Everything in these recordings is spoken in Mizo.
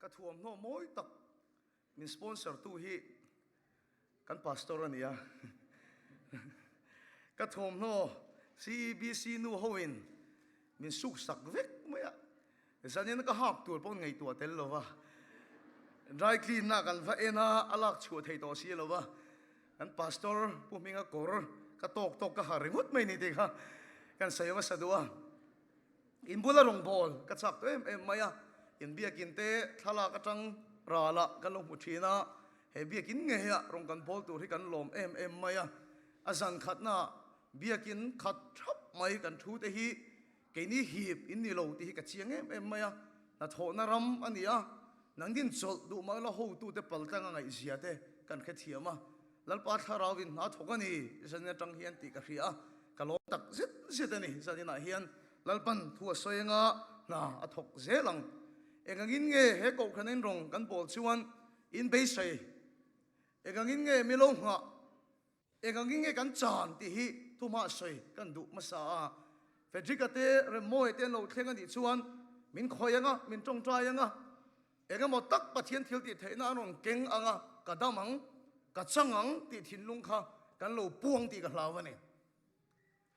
Ka thuamhnaw mawi tak min sponsor tu hi kan pastor a ni a. Ka thuamhnaw CEBC nu hoin min suk sak vek mai a. Zanin ka hak tur pawh ngaihtuah tel lo va. Dry clean na kan va en a, a lak chhuah thei tawh si lo va. Kan pastor Pu Hminga kawr ka tawk tawk ka ha ringawt mai ni tih kha kan sawi hmasa duh a. In bula rawngbâwl ka châk tawh êm êm mai a, in biakin te thlalâk aṭang râlah kan lo hmu ṭhîn a, he biakin ngeia rawn kan bâwl tûr hi kan lâwm êm êm mai a. A zan khatnaah biakin khat ṭhap mai kan thu te hi keini hîp in ni lo tih hi ka chiang êm êm mai a, hnathawhna ram a ni a, nangin chawlh duh mah ila hotute paltlang a ngaihzia te kan hrethiam a, Lalpa thlarauin hna thawk a ni zanin atang hian tih ka hria a, ka lawm tak zet zet a ni. Zaninah hian Lalpan thu a sawi anga hna a thawk zel ang. Engangin nge he kohhran in rawng kan bawl chuan in beisei? Engangin nge mi lo nghah? Engangin nge kan chan tih hi thumah sawi kan duh hmasa a. Frederick-a te Remmawia te an lo thleng a nih chuan min khawih anga, min tawngtai anga, Engemaw tak Pathian thil tih theihna an rawn keng ang a, ka dam ang, ka chang ang tih thinlung kha kan lo puang tih ka hlau a ni.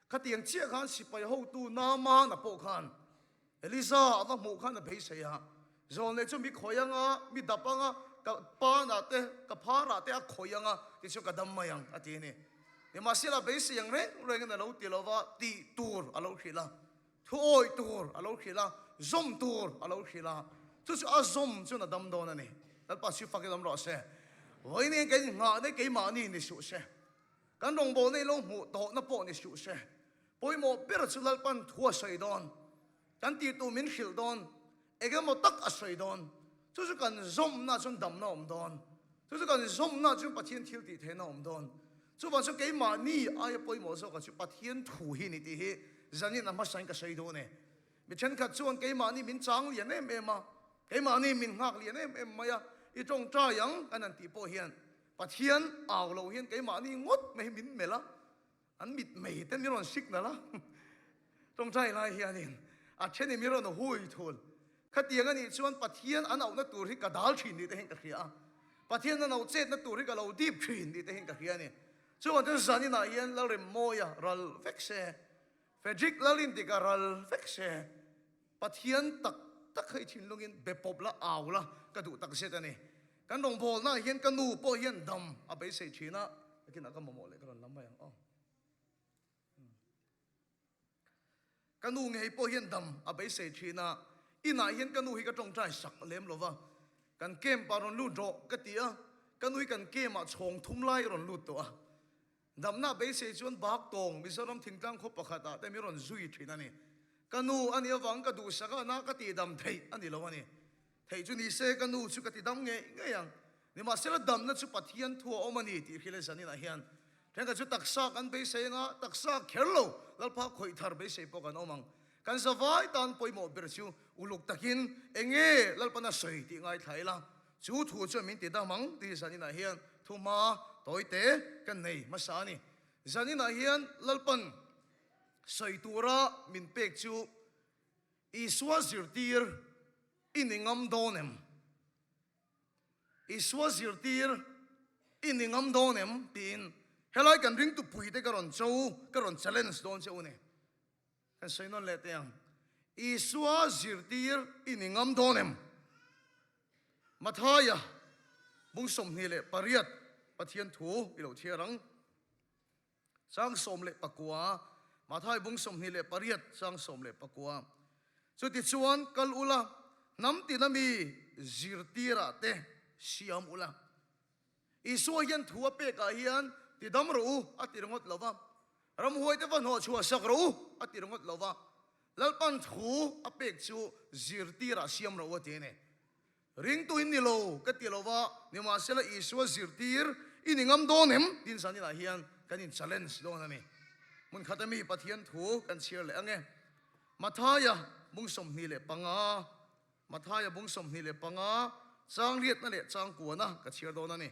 Khatiang chiah khan sipai hotu Naamana pawh khan Elisa a va hmuh khan a beisei a, Zawlnei chu mi khawih ang a, mi dap ang a, ka panah te, ka pharah te a khawih ang a, tichuan ka dam mai ang a ti a ni. Nimahsela beisei ang reng rengin a lo ti lo va, tih tur a lo hrilh a. Thu awih tur a lo hrilh a, zawm tur a lo hrilh a, chu chu a zawm chuan a dam dawn a ni. Lalpa si fakin awm rawh se. Vawiin kan inngahna keimahni ni suh se, kan rawngbawlna i lo hmuh tawhna pawh ni suh se, pawimawh ber chu Lalpan thu a sawi dawn, kan tihtur min hrilh dawn, engemaw tak a sawi dawn, chu chu kan zawmna chuan damna a awm dawn, chu chu kan zawmna chuan Pathian thil tih theihna a awm dawn. Chuvang chuan keimahni aia pawimawh zawkah chu Pathian thu hi ni tih hi zanin a hmasain ka sawi duh a ni. Mi thenkhat chuan keimahni min chang lian em em a, keimahni min nghak lian em em mai a, i tawngtai ang kan han tih pawh hian Pathian au lo hian keimahni ngawt mai hi min melh a, An mit mei te mi rawn signal a, tawngtai lai hianin a then mi rawn hui thul. Khatiang a nih chuan Pathian an auhna tur hi ka dal thin tih te hian ka hria a, Pathian an auh chetna tur hi ka lo dip thin tih te hian ka hria a ni. Chuvang chuan zaninah hian Lalremmawia ral vek se, Frederick Lalindika ral vek se, Pathian tak tak kha i thinlungin be pawp la, au la ka duh tak zet a ni. Kan rawngbawlnaah hian ka nu pawh hian dam a beisei thin a, nakinah ka mamawh leh ka rawn lam mai ang aw. Ka nu ngei pawh hian dam a beisei thin a, inah hian ka nu hi ka tawngtai sak lem lo va, kan camp ah rawn lut rawh ka ti a, ka nu hi kan camp ah chhawng thum lai a rawn lut tawh a. Damna beisei chuan bak tawng Mizoram thingtlang khaw pakhat ah te min rawn zui thin a ni. Ka nu a nih avang ka duhsak a na ka tihdam theih a ni lo a ni. Theih chu ni se ka nu chu ka tidam ngei ngei ang. Nimahsela damna chu Pathian thu a awm a ni tih hrilh e zaninah hian thenkhat chu taksa kan beisei anga taksa kher lo Lalpa khawih thar beisei pawh kan awm ang. Kan zavai tan pawimawh ber chu uluk takin enge Lalpana sawi tih ngaithla ila Chu thu chuan min ti dam ang tih zaninah hian thu hma tawite kan nei hmasa a ni. Zaninah hian Lalpan sawi tura min pek chu Isua zirtir i ni ngam dawn em? Isua zirtir i ni ngam dawn em? tiin helai kan ringtupuite ka rawn cho, ka rawn challenge dawn che u ni. Kan sawi nawn leh teh ang. Isua zirtir i ni ngam dawn em? Mathaia bung 28 Pathian thu i lo chhiar ang. Chang 19 Mathai bung 28 chang 19 Chutichuan kal ula hnam tina mi zirtirah te siam ula. Isua hian thu a pekah hian ti dam rawh u a ti ringawt lo va, ramhuaite va hnawh chhuah sak rawh u a ti ringawt lo va, Lalpan thu a pek chu zirtirah siam rawh u a ti a ni. Ringtu in ni lo ka ti lo va, nimahsela Isua zirtir i ni ngam dawn em? Tin zaninah hian kan in challenge dawn a ni. Hmun khata mi Pathian thu kan chhiar leh ang e. Mathaia bung 25. Mathaia bung 25, chang riatna leh chang kuana ka chhiar dawn a ni.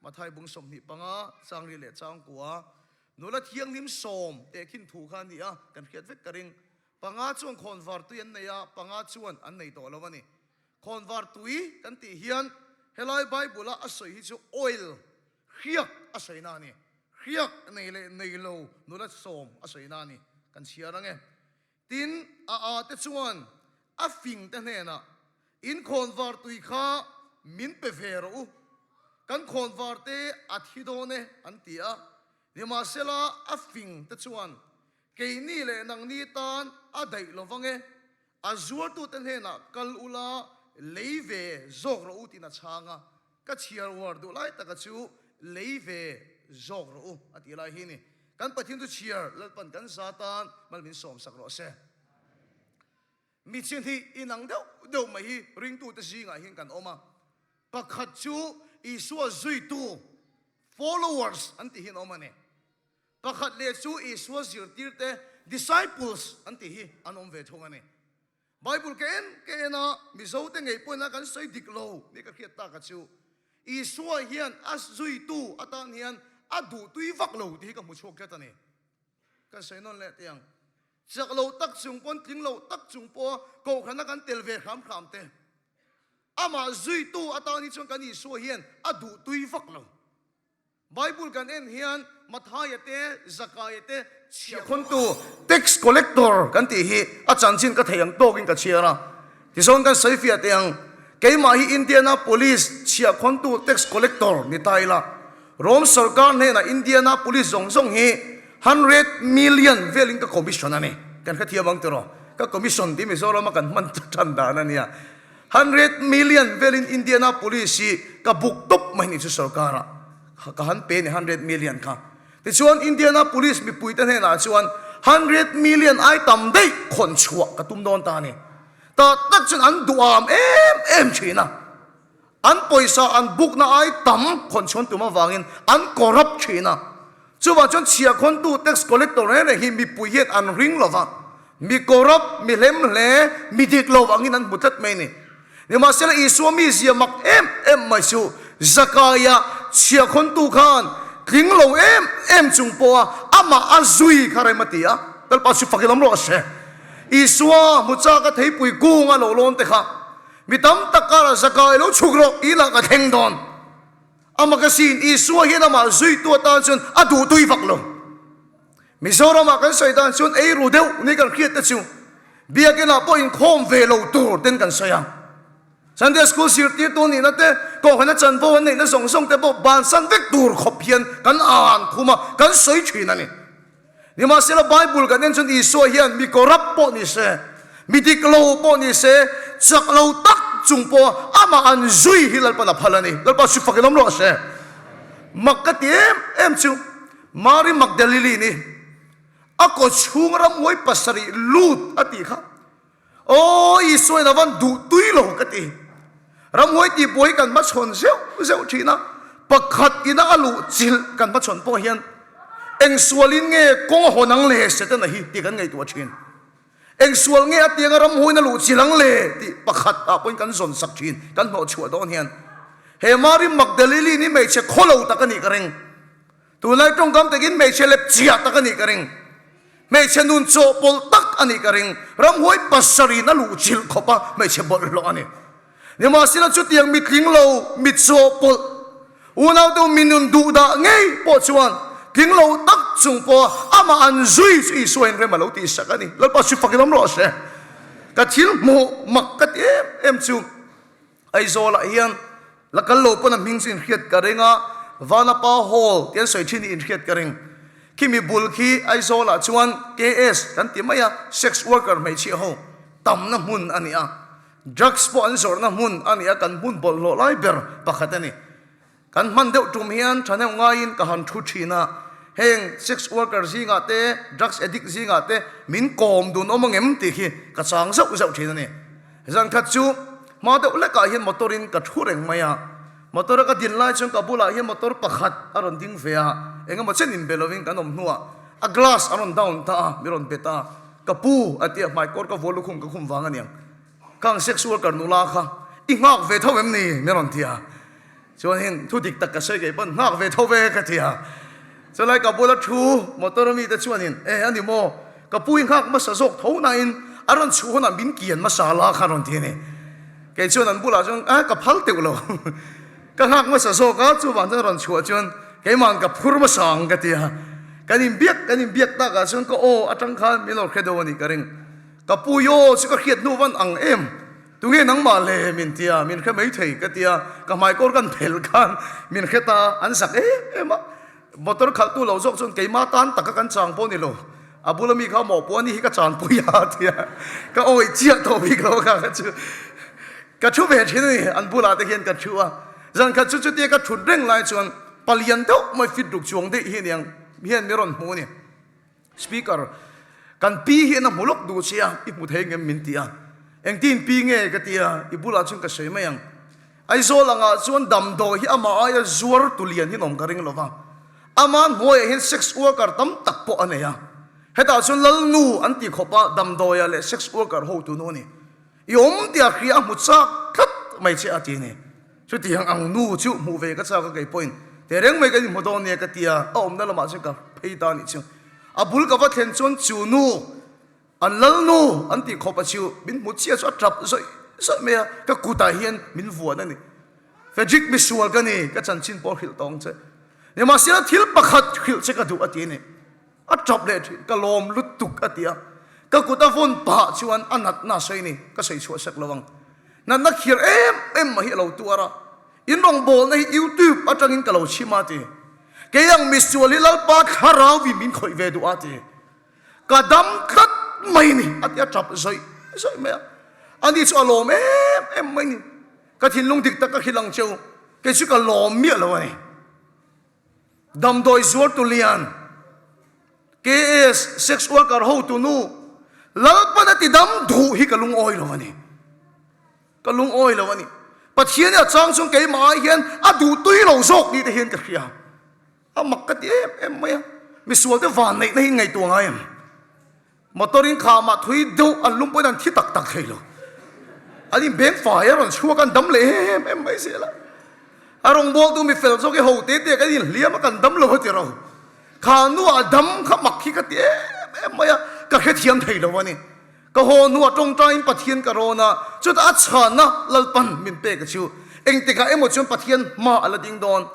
Mathai bung 25, chang riat leh chang kua. Nula thianghlim sawm tehkhin thu kha a ni a, kan hriat vek ka ring. Panga chuan khawnvar tui an nei a, panga chuan an nei tawh lo a ni. Khawnvar tui kan tih hian helai Bible-a a sawi hi chu oil, hriak a sawina a ni. Hriak nei leh nei lo nula sawm a sawina a ni. Kan chhiar ang e. Tin, a a te chuan a fing te hnenah, In khawnvar tui kha min pe ve rawh u, kan khawnvar te a thi dawn e, an ti a. Nimahsela, a fing te chuan, Keini leh nangni tan a daih lo vang e, a zuartute hnenah kal ula lei ve zawk rawh u tiin a chhang a, ka chhiar uar duh lai taka chu lei ve zawk rawh u a tih lai hi ni. Kan Pathian chu chhiar Lalpan kan za tan mal min sawmsak rawh se. Mi chin hi inang deuh deuh mai hi ringtute zingah hian kan awm a, pakhat chu Isua zuitu, followers, an tih hi an awm a ni. Pakhat leh chu Isua zirtirte, disciples, an tih hi an awm ve thung a ni. Bible ka en ka en a, Mizote ngei pawhin kan sawi dik lo nia ka hriat tak a chu, Isua hian a zuitu atan hian a duhtui vak lo tih hi ka hmu chhuak tlat a ni. Kan sawi nawn leh teh ang. Chak lo tak chung pawn, tling lo tak chung pawha kohhrana kan tel ve hram hram te, amah zuitu atan hi chuan kan Isua hian a duhtui vak lo. Bible kan en hian Mathaia te, Zakaia te chhiahkhawntu, tax collector, kan tih hi a chanchin ka thei ang tawkin ka chhiar a. Tichuan kan sawi fiah teh ang, keimah hi Indiana Police chhiahkhawntu, tax collector, ni ta ila, Rome sorkar hnenah Indiana Police zawng zawng hi 100 million velin ka commission a ni. Kan hrethiam ang tiraw? Ka commission tih Mizorama kan hman tan dan a nia. 100 million velin Indiana Police hi ka buk tawp mai ni chu sorkar ah ka han pe ni 100 million kha. Tichuan Indiana Police mipui te hnenah chuan 100 million ai tam daih khawn chhuah ka tum dawn ta a ni. Tah tak chuan an duham em em thin a. An pawisa an bukna ai tam khawn chhuan tum avangin an corrupt thin a. Chuvang chuan chhiahkhawntu tax collector reng reng hi mipui hian an ring lo va, mi corrupt, mi hlem hle, mi dik lo angin an hmu tlat mai a ni. Nimahsela Isua mizia mak em em mai chu Zakaia chhiahkhawntu khan tling lo em em chung pawha amah a zui kha rem a ti a, Lalpa chu fak i lam rawh se. Isua hmu chak a theipui kung a lo lawn te kha mi tam tak karah Zakai lo chhuk rawh i lah ka thleng dawn. A magazine Isua hian amah zuitu atan chuan a duh tui vak lo. Mizoramah kan sawi dan chuan ei ru deuh ni kan hriat te chu Biakinah pawh inkhawm ve lo tur ten kan sawi a. Sunday School zirtirtu nihna te, kohhana chanvo an neihna zawng zawng te pawh bansan vek tur khawp hian kan an khum a, kan sawi thin a ni. Nimahsela Bible kan en chuan Isua hian mi corrupt pawh ni se, mi dik lo pawh ni se, chak lo tak chung pawh amah an zui hi Lalpan a phal a ni. Lalpa chu fak in awm rawh se. Mak ka ti em em chu Mary Magdalene i a kaw chhung ramhuai pasarih lut a tih kha. Aw Isua in a van duh tui lo ka ti. Ramhuai tih pawh hi kan hmachhawn zeuh zeuh thin a, pakhat ina a luh chilh kan hmachhawn pawh hian eng sualin nge kawng a hawn ang le Setana hi tih kan ngaihtuah thin. Eng sual nge a tianga ramhuaiin a luh chilh ang le tih pakhat ah pawhin kan zawn sak thin kan hnawh chhuah dawn hian. He Mary Magdalene hi hmeichhe khawlo tak a nih ka ring. Tunlai tawngkam takin hmeichhe lep chiah tak a nih ka ring. Hmeichhe nun chawhpawlh tak a nih ka ring. Ramhuai pasarih a luh chilh khawp a hmeichhe bawlhhlawh a ni. Nimahsela chutiang mitling lo, mit chawhpawlh, unaute mi nun duhdah ngei pawh chuan tling lo tak chung pawha amah an zui chu Isua in rem a lo tihsak a ni. Lalpa chu fak in awm rawh se. Ka thil hmuh mak ka ti em em chu. Aizawlah hian la kal lo pawn a hming chu inhriat ka ring a, Vanapa Hall tih an sawi thin hi inhriat ka ring. Khimi bul khi Aizawlah chuan KS kan ti mai a, sex worker hmeichhia ho tamna hmun a ni a, drugs pawh an zawrhna hmun a ni a, kan hmun bawlhhlawh lai ber pakhat a ni. Kan hman deuh tum hian thahnem ngaiin ka han thu thin a, heng sex worker zingah te, drugs addict zingah te min kawm dun awm angem tih khi ka chang zauh zauh thin a ni. Zan khat chu hma deuh hlekah hian motor in ka thu reng mai a, motor a ka din lai chuan ka bulah hian motor pakhat a rawn ding ve a, engemaw chen inbe lovin kan awm hnuah a glass a rawn down ta a, mi rawn bet a, ka pu a ti a, hmaikawr ka vual lukhum ka khum vang aniang, khang sex worker nula kha i nghak ve tho em ni? mi rawn ti a. Chuan hin thu dik tak ka sawi kei pawn nghak ve tho ve ka ti a. Chulai ka bula thu motor ami te chuanin e a ni maw ka pu i nghak hmasa zawk tho nain a rawn chhuh hunah min kian hmasa la kha a rawn ti a ni. Kei chuan an bulah chuan a ka phal teuh lo. Ka nghak hmasa zawk a, chuvang chuan rawn chhuah chuan keima'n ka phur hmasa ang ka ti a. Kan inbiak kan inbiak takah chuan ka aw atang khan min lo hre deuh a nih ka ring. Ka pu aw chu ka hriat hnu van ang em? Tunge nangmah le min ti a, min hre mai thei ka ti a, ka hmaikawr kan phel khan min hre ta, an zak em em a. Motor khalhtu lo zawk chuan keimah tan taka kan chang pawh ni lo, a bula mi kha mawh pawh a ni hi ka chanpui a ti a, ka awih chiah tawh bik lo kha kha chu ka thu ve thin a ni, an bulah te hian ka thu a, zan khat chu chutia ka thut reng lai chuan palian deuh mai fit ruk chuang daih hi aniang hian mi rawn hmu a ni. Speaker, Kan pi hian a hmu lawk duh che a, i hmu thei ngem min ti a. Engtin pi nge ka ti a, i bulah chuan ka sawi mai ang. Aizawl angah chuan damdawi hi amah aia zuar tu lian hi an awm ka ring lo va. Ama hnuaiah hian sex worker tam tak pawh a nei a. Hetah chuan Lalnu an ti khawp a, damdawiah leh sex worker hotu nu a ni. I awm tia hria a hmu chak tlat mai che a ti a ni. Chutiang ang nu chu hmuh ve ka chak a kei pawhin tehreng mai kan inhmu dawn nia ka ti a, a awmna lamah chuan ka phei ta a nih chu. A bul ka va thlen chuan chu nu, an lal nu an tih khawp a chu min hmu chiah chu a tap zawih zawih mai a, ka kutah hian min vuan a ni. Frederick misual ka ni, ka chanchin pawh hrilh tawng che. Nimahsela thil pakhat hrilh che ka duh a ti a ni. A tap leh thin, ka lawm lutuk a ti a. Ka kut a vawn pah chuan a natna a sawi ni, ka sawi chhuah sek lo ang. Natna khir em em mah hi a lo tuar a, in rawngbawlna hi YouTube atangin ka lo chhim a ti. Kei ang misual hi Lalpa thlarau in min khawih ve duh a ti. Ka dam tlat mai ni a ti a tap zawih zawih mai a. Ani chu a lawm em em mai ni. Ka thinlung dik tak ka hrilh ang cheu, kei chu ka lawm miah lo a ni. Damdawi zuartu lian, KS sex worker hotu nu, Lalpan a ti dam duh hi ka lungawi lo a ni. Ka lungawi lo a ni. Pathian hi a chang chuan keimah ai hian a duh tui lo zawk ni te hian ka hria. A mak ka ti em em mai a. Misual te vanneihna hi ngaihtuah ngai em? Motor in khamah thui deuh an lum pawhin an thi tak tak thei lo. An in beng fai a rawn chhuak a, an dam leh em em mai zel a. A rawngbawltu mi fel zawk hi ho te te kan inhliam a, kan dam lo a ti ro. Kha nuah dam kha mak hi ka ti em em mai a, ka hrethiam thei lo a ni. Ka haw hnuah tawngtaiin Pathian ka rawn a, chutah a chhanna Lalpan min pek a chu. Engtikah emaw chuan Pathian hma a la ding dawn.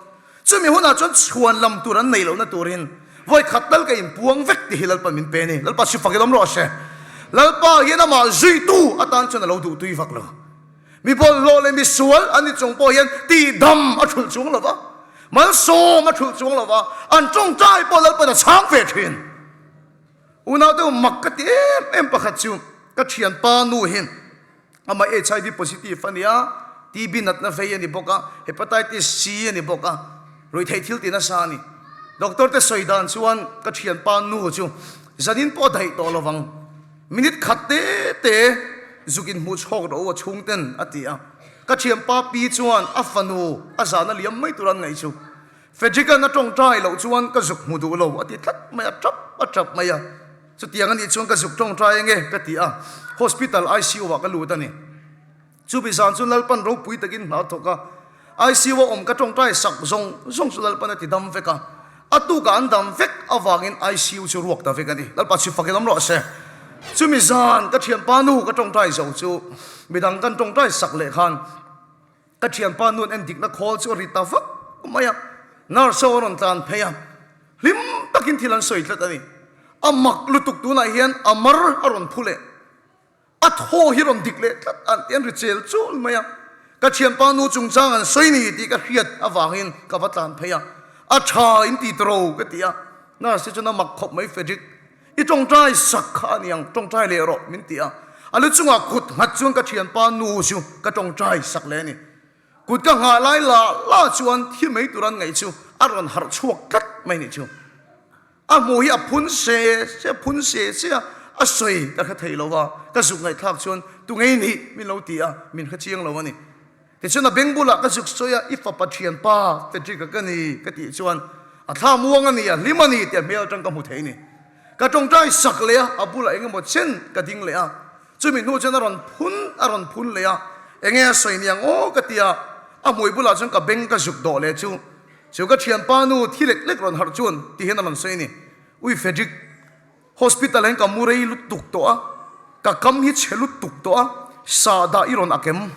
Chumi hunah chuan chhuan lam tur an nei lohna turin vawi khat tal ka inpuang vek tih hi Lalpa min pe a ni. Lalpa si fak i lawm rawh se. Lalpa hian amah zuitu atan chuan a lo duhtui vak lo. Mi bawlhhlawh leh mi sual an ni chung pawh hian tihdam a thulh chuang lo va, malsawm a thulh chuang lo va, an tawngtai pawh Lalpa'n a chhang ve thin. Unaute mak ka ti em em pakhat chu ka thianpa nu hi Amah HIV positive a ni a, TB natna vei a ni bawk a, Hepatitis C a ni bawk a, ruihtheih thil ti nasa a ni. Doctor te sawi dan chuan ka thianpa nu chu zanin pawh a daih tawh lovang, minute khat te te zuk in hmuh chhawk rawh u a chhungten a ti a. Ka thianpa pi chuan a fanu a zahna liam mai tur an ngaih chu Frederick-a'n a tawngtai loh chuan ka zuk hmu duh lo a ti tlat mai a, tap a tap mai a. Chutiang a nih chuan ka zuk tawngtai ange ka ti a, hospital ICU ah ka lut a ni. Chumi zan chu Lalpan ropui takin hna a thawk a, ICU a awm ka tawngtai sak zawng zawng chu Lalpan a ti dam vek a, a tukah an dam vek avangin ICU chu ruak ta vek a ni. Lalpa chhi fakin awm rawh se. Chumi zan ka thianpa nu ka tawngtai zo chu midang kan tawngtai sak leh khan, Ka thianpa nu'n en dikna khawl chu a ri ta vak mai a, nurse ho a rawn tlan phei a, hlim takin thil an sawi tlat a ni. A mak lutuk tunah hian a mar a rawn phu leh, a thaw hi rawn dik leh tlat an ti an ri chel chul mai a. Ka thianpa nu chungchang an sawi ni tih ka hriat avangin ka va tlan phei a, a tha in ti tawrho ka ti a, nurse te chuan a mak khawp mai Frederick. I tawngtai sak kha a niang, tawngtai leh rawh min ti a. A lu chungah kut nghat chuan ka thianpa nu chu ka tawngtai sak leh a ni. Kut ka nghah lai la la chuan thi mai tur an ngaih chu a rawn harh chhuak tlat mai nih chu. A hmuh hi a phun se se a phun se se a, a sawi ka hre thei lo va, ka zuk ngaihthlak chuan tu ngei nih min lo ti a, min hre chiang lo a ni. Tichuan a beng bulah ka zuk sawi a, i fapa thianpa Frederick-a ka ni ka tih chuan a thla muang a ni, a hlim a ni tih a hmel atang ka hmu thei a ni. Ka tawngtai sak leh a, a bulah eng emaw chen ka ding leh a, chumi hnu chuan a rawn phun a rawn phun leh a, enge a sawi ni ang aw ka ti a, a hmui bulah chuan ka beng ka zuk dawh leh chu, chu ka thianpa nu thi lek lek rawn harh chuan ti hian a rawn sawi a ni, Ui Frederick, Hospital ah hian ka mu rei lutuk tawh a, ka kam hi chhe lutuk tawh a, sahdah i rawn a kem.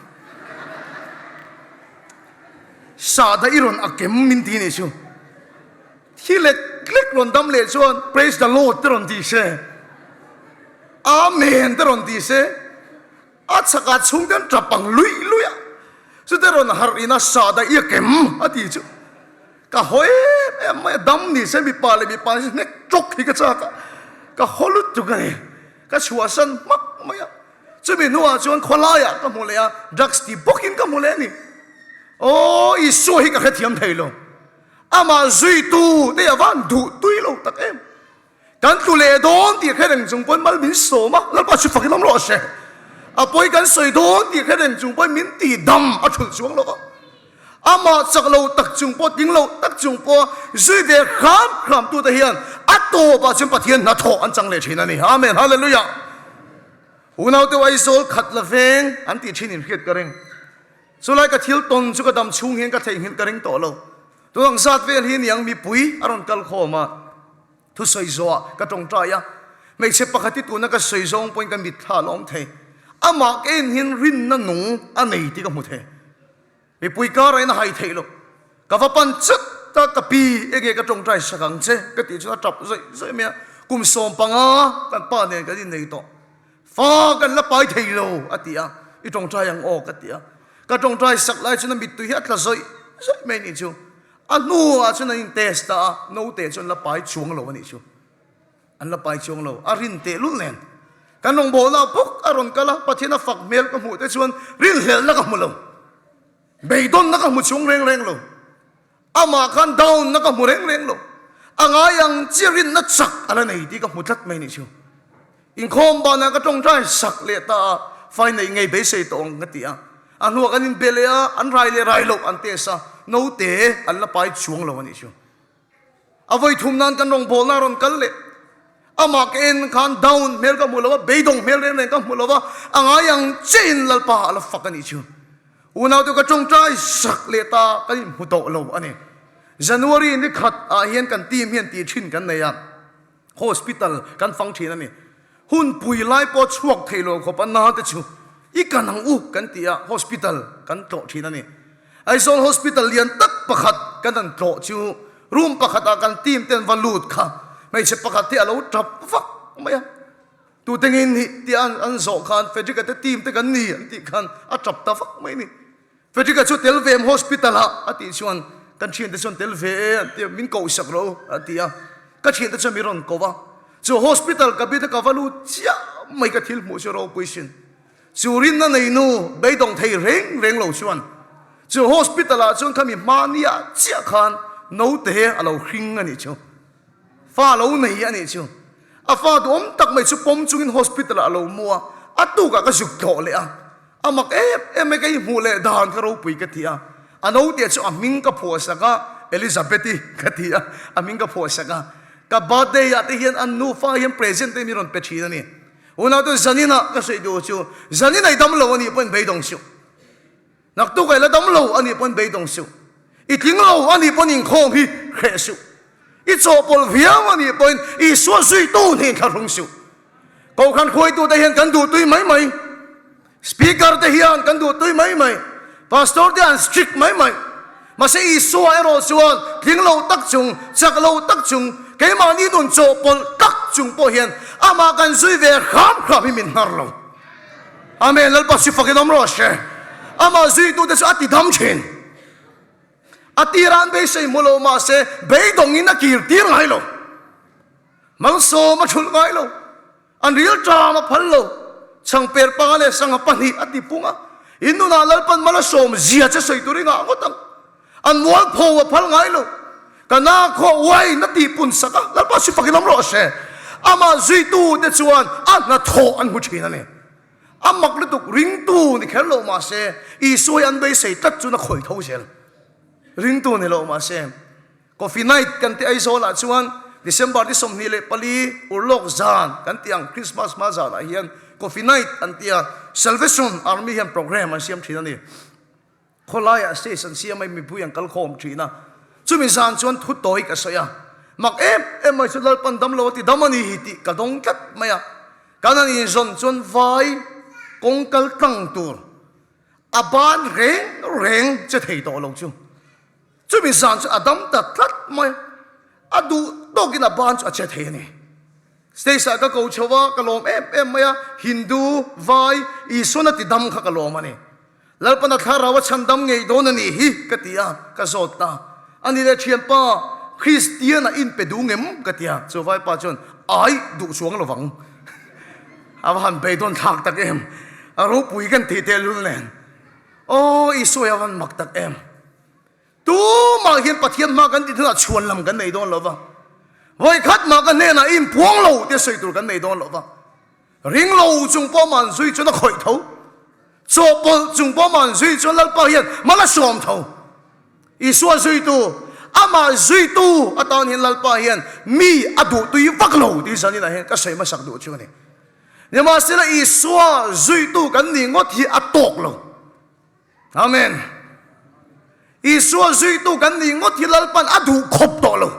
Sahdah i rawn a kem min ti nih chu. Thi lek lek rawn dam leh chuan Praise the Lord te rawn ti se, Amen te rawn ti se, a chhakah chhungte an tap ang luih luih a, chute rawn harh ina sahdah i a kem a ti chu. Ka haw em em mai a, dam ni se mipa leh mipa ni se hnek tawk hi ka chak a, ka haw lutuk a ni, ka chhuahsan hmak mai a. Chumi hnuah chuan khawlaiah ka hmu leh a, drugs ti bawkin ka hmu leh a ni. Aw, Isua hi ka hrethiam thei lo. Amah zuitu te a van duh tui lo tak em. Kan tlu leh dawn tih hre reng chung pawhin mal min sawm a, Lalpa chu fakin awm rawh se. A pawi kan sawi dawn tih hre reng chung pawhin min ti dam a thulh chuang lo va. Amah chak lo tak chung pawh, tling lo tak chung pawh zui ve hram hram tute hian a tawpah chuan Pathian hnathawh an chang leh thin a ni. Amen. Hallelujah. Unau deuh Aizawl khat la veng an tih thin in hriat ka ring. Chulai ka thil tawn chu ka dam chhung hian ka theihnghilh ka ring tawh lo. Tun ang zat vel hi niang mipui a rawn kal khawm a, thusawi zawhah ka tawngtai a, hmeichhe pakhat hi tuna ka sawi zawng pawhin ka mitthla a la awm thei. Amah ka en hian rinna nung a nei tih ka hmu thei. Mipui karah in a hai theih lo. Ka va pan chat a, ka pi enge ka tawngtai sak ang che ka tih chuan a tap zawih zawih mai a, kum 15 kan pa nen kan innei tawh. Fa kan la pai thei lo a ti a, i tawngtai ang aw ka ti a. Ka tawngtai sak lai chuan a mittui hi a tla zawih zawih mai anih chu. A hnuah chuan an in test ta a, naute chuan la pai chuang lo anih chu. An la pai chuang lo, a rin tehlul nen. Kan rawngbawlna bawk a rawn kal a, Pathian a fak hmel ka hmuh te chuan rinhlelhna ka hmu lo. Beidawnna ka hmu chung reng reng lo. Amah khan down-na ka hmu reng reng lo. A ngai ang chiah rinna chak a la nei tih ka hmu tlat mai nih chu. Inkhawm banah ka tawngtai sak leh ta a, fai neih ngei beisei tawh ang ka ti a. A hnuah kan inbe leh a, an rai leh rai loh an test a, naute an la pai chuang lo a nih chu. A vawi thum nan kan rawngbawlna a rawn kal leh. Amah ka en khan down hmel ka hmu lo a, beidawng hmel reng reng ka hmu lo a, a ngai ang chiahin Lalpa a la fak a nih chu. Unaute ka tawngtai sak leh ta kan inhmu tawh lo a ni. January ni khat ah hian kan team hian tih thin kan nei a, hospital kan fang thin a ni. Hun pui lai pawh chhuak thei lo khawp a na te chu i kan ang u kan ti a, hospital kan tlawh thin a ni. Aizawl hospital lian tak pakhat kan han tlawh chu room pakhat ah kan team ten va lut kha hmeichhe pakhat hi a lo tap vak mai a, tute ngin hi tia an zawh khan Frederick-a te team te kan ni an tih khan a tap ta vak mai a ni. Frederick-a chu tel ve em hospital ah a tih chuan kan thiante chuan tel ve e an ti a, min koh sak rawh u a ti a, ka thiante chuan min rawn ko a, chu hospital ka bit a ka va lut chiah mai ka thil hmuh chu ropui sin. Chu rinna nei nu beidawng thei reng reng lo chuan chu hospital ah chuan khami hmania chiah khan naute a lo hring a nih chu, fa lo nei a nih chu, a fa duhawm tak mai chu pawm chungin hospital ah a lo mu a, a tukah ka zuk tlawh leh a. A mak em em mai ka i hmuh leh dan kha ropui ka ti a, a naute chu a hming ka phuah sak a, Elizabeth-i ka ti a, a hming ka phuah sak a, ka birthday ah te hian an nufa hian present te min rawn pe thin a ni. Unaute zaninah ka sawi duh chu zanin a i dam lo a nih pawhin beidawng suh. Naktuk a i la dam lo a nih pawhin beidawng suh. I tling lo a nih pawhin inkhawm hi hreh suh. I chawhpawlh viau a nih pawhin Isua zuitu hnih thlahrung suh. Kohhran hruaitute hian kan duhtui mai mai. Speaker te hian kan duhtui mai mai. Pastor te an strict mai mai. Mahse Isua erawh chuan tling lo tak chung, chak lo tak chung, keimahni nun chawhpawlh tak chung pawh hian amah kan zui ve hram hram hi min hnar lo. Amen, Lalpa si fakin awm rawh se. Amah zuitute chu a ti dam thin. A tirah an beisei hmu lo mahse beidawngin a kir tir ngai lo. Malsawm a thulh ngai lo. An ril ṭam a phal lo. Changper panga leh sangha pahnih a ti pung a. In nunah Lalpan mal a sawm zia che sawi tur i ngah ngawt ang. An mualpho a phal ngai lo. Ka na khawh uai na tih pun sak a, Lalpa si fakin awm rawh se. Amah zuitu te chuan a hnathawh an hmu ṭhin a ni. A mak lutuk ringtu ni kher lo mahse Isua hi an beisei tlat chu na khawih tho zel. Ringtu ni lo mahse. Coffee Night kan ti Aizawlah chuan December ni 24 urlawk zan kan ti ang Christmas hma zanah hian Coffee Night an ti a, Salvation Army hian program an siam thin a ni. Khawlaiah stage an siam a, mipui an kal khawm thin a. Chumi zan chuan thu tawi ka sawi a, mak em em mai chu Lalpan dam lo a ti dam a ni hi tih ka dawng tlat mai a. Kan han inzawn chuan vai kawng kal tlang tur a ban reng reng che thei tawh lo chu. Chumi zan chu a dam ta tlat mai a, a duh tawkin a ban chu a che thei a ni. Stage ah ka ko chho a, ka lawm em em mai a, Hindu, Vai, Isuan a ti dam kha ka lawm a ni. Lalpana thlarau a chhan dam ngei dawn a nih hi ka ti a, ka zawt ta. A ni leh thianpa, Kristian a inpe duh ngem? ka ti a, chu vaipa chuan, Ai, duh chuang lo vang. A va han beidawn thlak tak em! A ropui kan tih tehlul nen. Aw, Isua hi a van mak tak em! Tumah hian Pathian hma kan tih hunah chhuan lam kan nei dawn lo va, vawikhat mah ka hnenah i inpuang lo tia sawi tur kan nei dawn lo va, ring lo chung pawh mah an zui chuan a khawih tho, chawhpawlh chung pawh mah an zui chuan Lalpa hian mal a sawm tho. Isua zuitu, amah zuitu atan hian Lalpa hian mi a duhtui vak lo tih zaninah hian ka sawi hmasak duh chu a ni. Nimahsela Isua zuitu kan nih ngawt hi a tawk lo. Amen. Isua zuitu kan nih ngawt hi Lalpan a duh khawp tawh lo.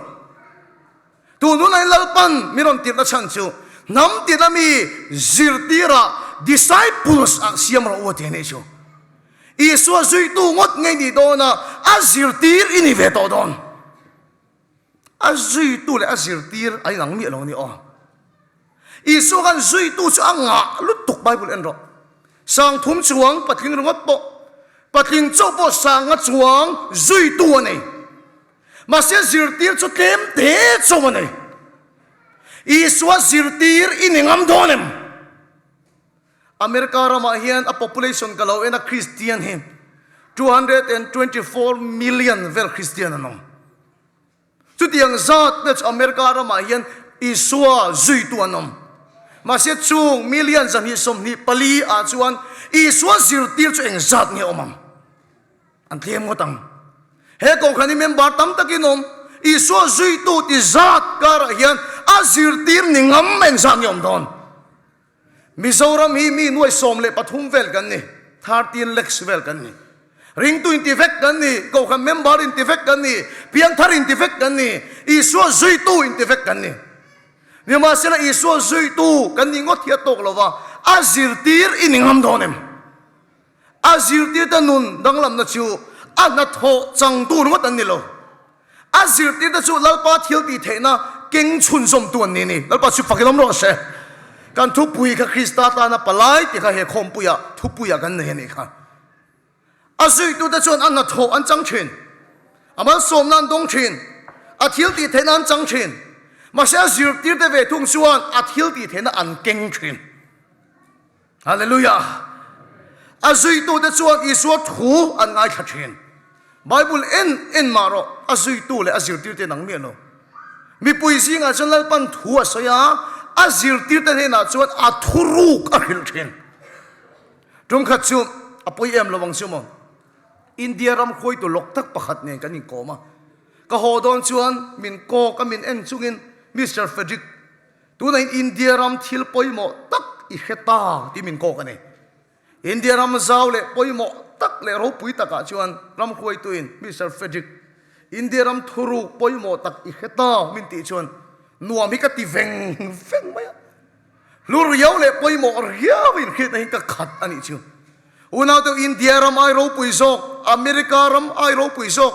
Tun hunah hian Lalpan min rawn tirhna chhan chu hnam tina mi zirtirah disciples ah siam rawh u a ti a nih chu. Isua zuitu ngawt ngei nih dawn a, a zirtir i ni ve tawh dawn. A zuitu leh a zirtir a inang miah lo a ni aw. Isua khan zuitu chu a ngah lutuk Bible en rawh. Sangthum chuang patling ringawt pawh, patling chauh pawh sanga chuang zuitu a nei. Mahse zirtir chu tlem te chauh a nei. Isua zirtir i ni ngam dawn em? America ramah hian a population ka lo en a Christian hi 224 million vel Christian an awm. Chutiang zat te chu America ramah hian Isua zuitu an awm. Mahse chung million 224 ah chuan Isua zirtir chu eng zat nge awm ang? An tlem ngawt ang. He kohhran hi member tam takin awm. Isua zuitu ti zat karah hian a zirtir ni ngam eng zat nge awm dawn? Mizoram hi mi nuai 13 vel kan ni, 13 lakhs vel kan ni. Ringtu inti vek kan ni, Kohhran member inti vek kan ni, Piangthar inti vek kan ni, Isua zuitu inti vek kan ni. Nimahsela Isua zuitu kan nih ngawt hi a tawk lo va, a zirtir i ni ngam dawn em? A zirtirte nun danglamna chu a hnathawh changtu ringawt an ni lo. A zirtirte chu Lalpa thil tih theihna keng chhunzawmtu an ni a ni. Lalpa chu fakin awm rawh se. Kan thupui kha Krista tana palai tih kha he khawmpuiah thupuiah kan nei a nih kha. A zuitute chuan a hnathawh an chang thin, a malsawmna an dawng thin, a thil tih theihna an chang thin. Mahse a zirtirte ve thung chuan a thil tih theihna an keng thin. Hallelujah! A zuitute chuan Isua thu an ngaithla thin. Bible en en mah rawh, a zuitu leh a zirtirte nang miah lo. Mipui zingah chuan Lalpan thu a sawi a, a zirtirte hnenah chuan a thuruk a hrilh thin. Tumkhat chu a pawi em lo ang chu maw? India ram hruaitu lawk tak pakhat nen kan inkawm a. Ka haw dawn chuan min kawk a min en chungin Mister Frederick Tunah hian India ram thil pawimawh tak i hre ta tih min kawk a ni. India ram zau leh pawimawh tak leh ropui takah chuan ram hruaituin Mister Frederick, India ram thuruk pawimawh tak i hre ta min tih chuan nuam hi ka ti veng veng mai a. Hlu riau leh pawimawh riau inhriatna hi ka khat a nih chu. Unaute India ram ai ropui zawk, America ram ai ropui zawk.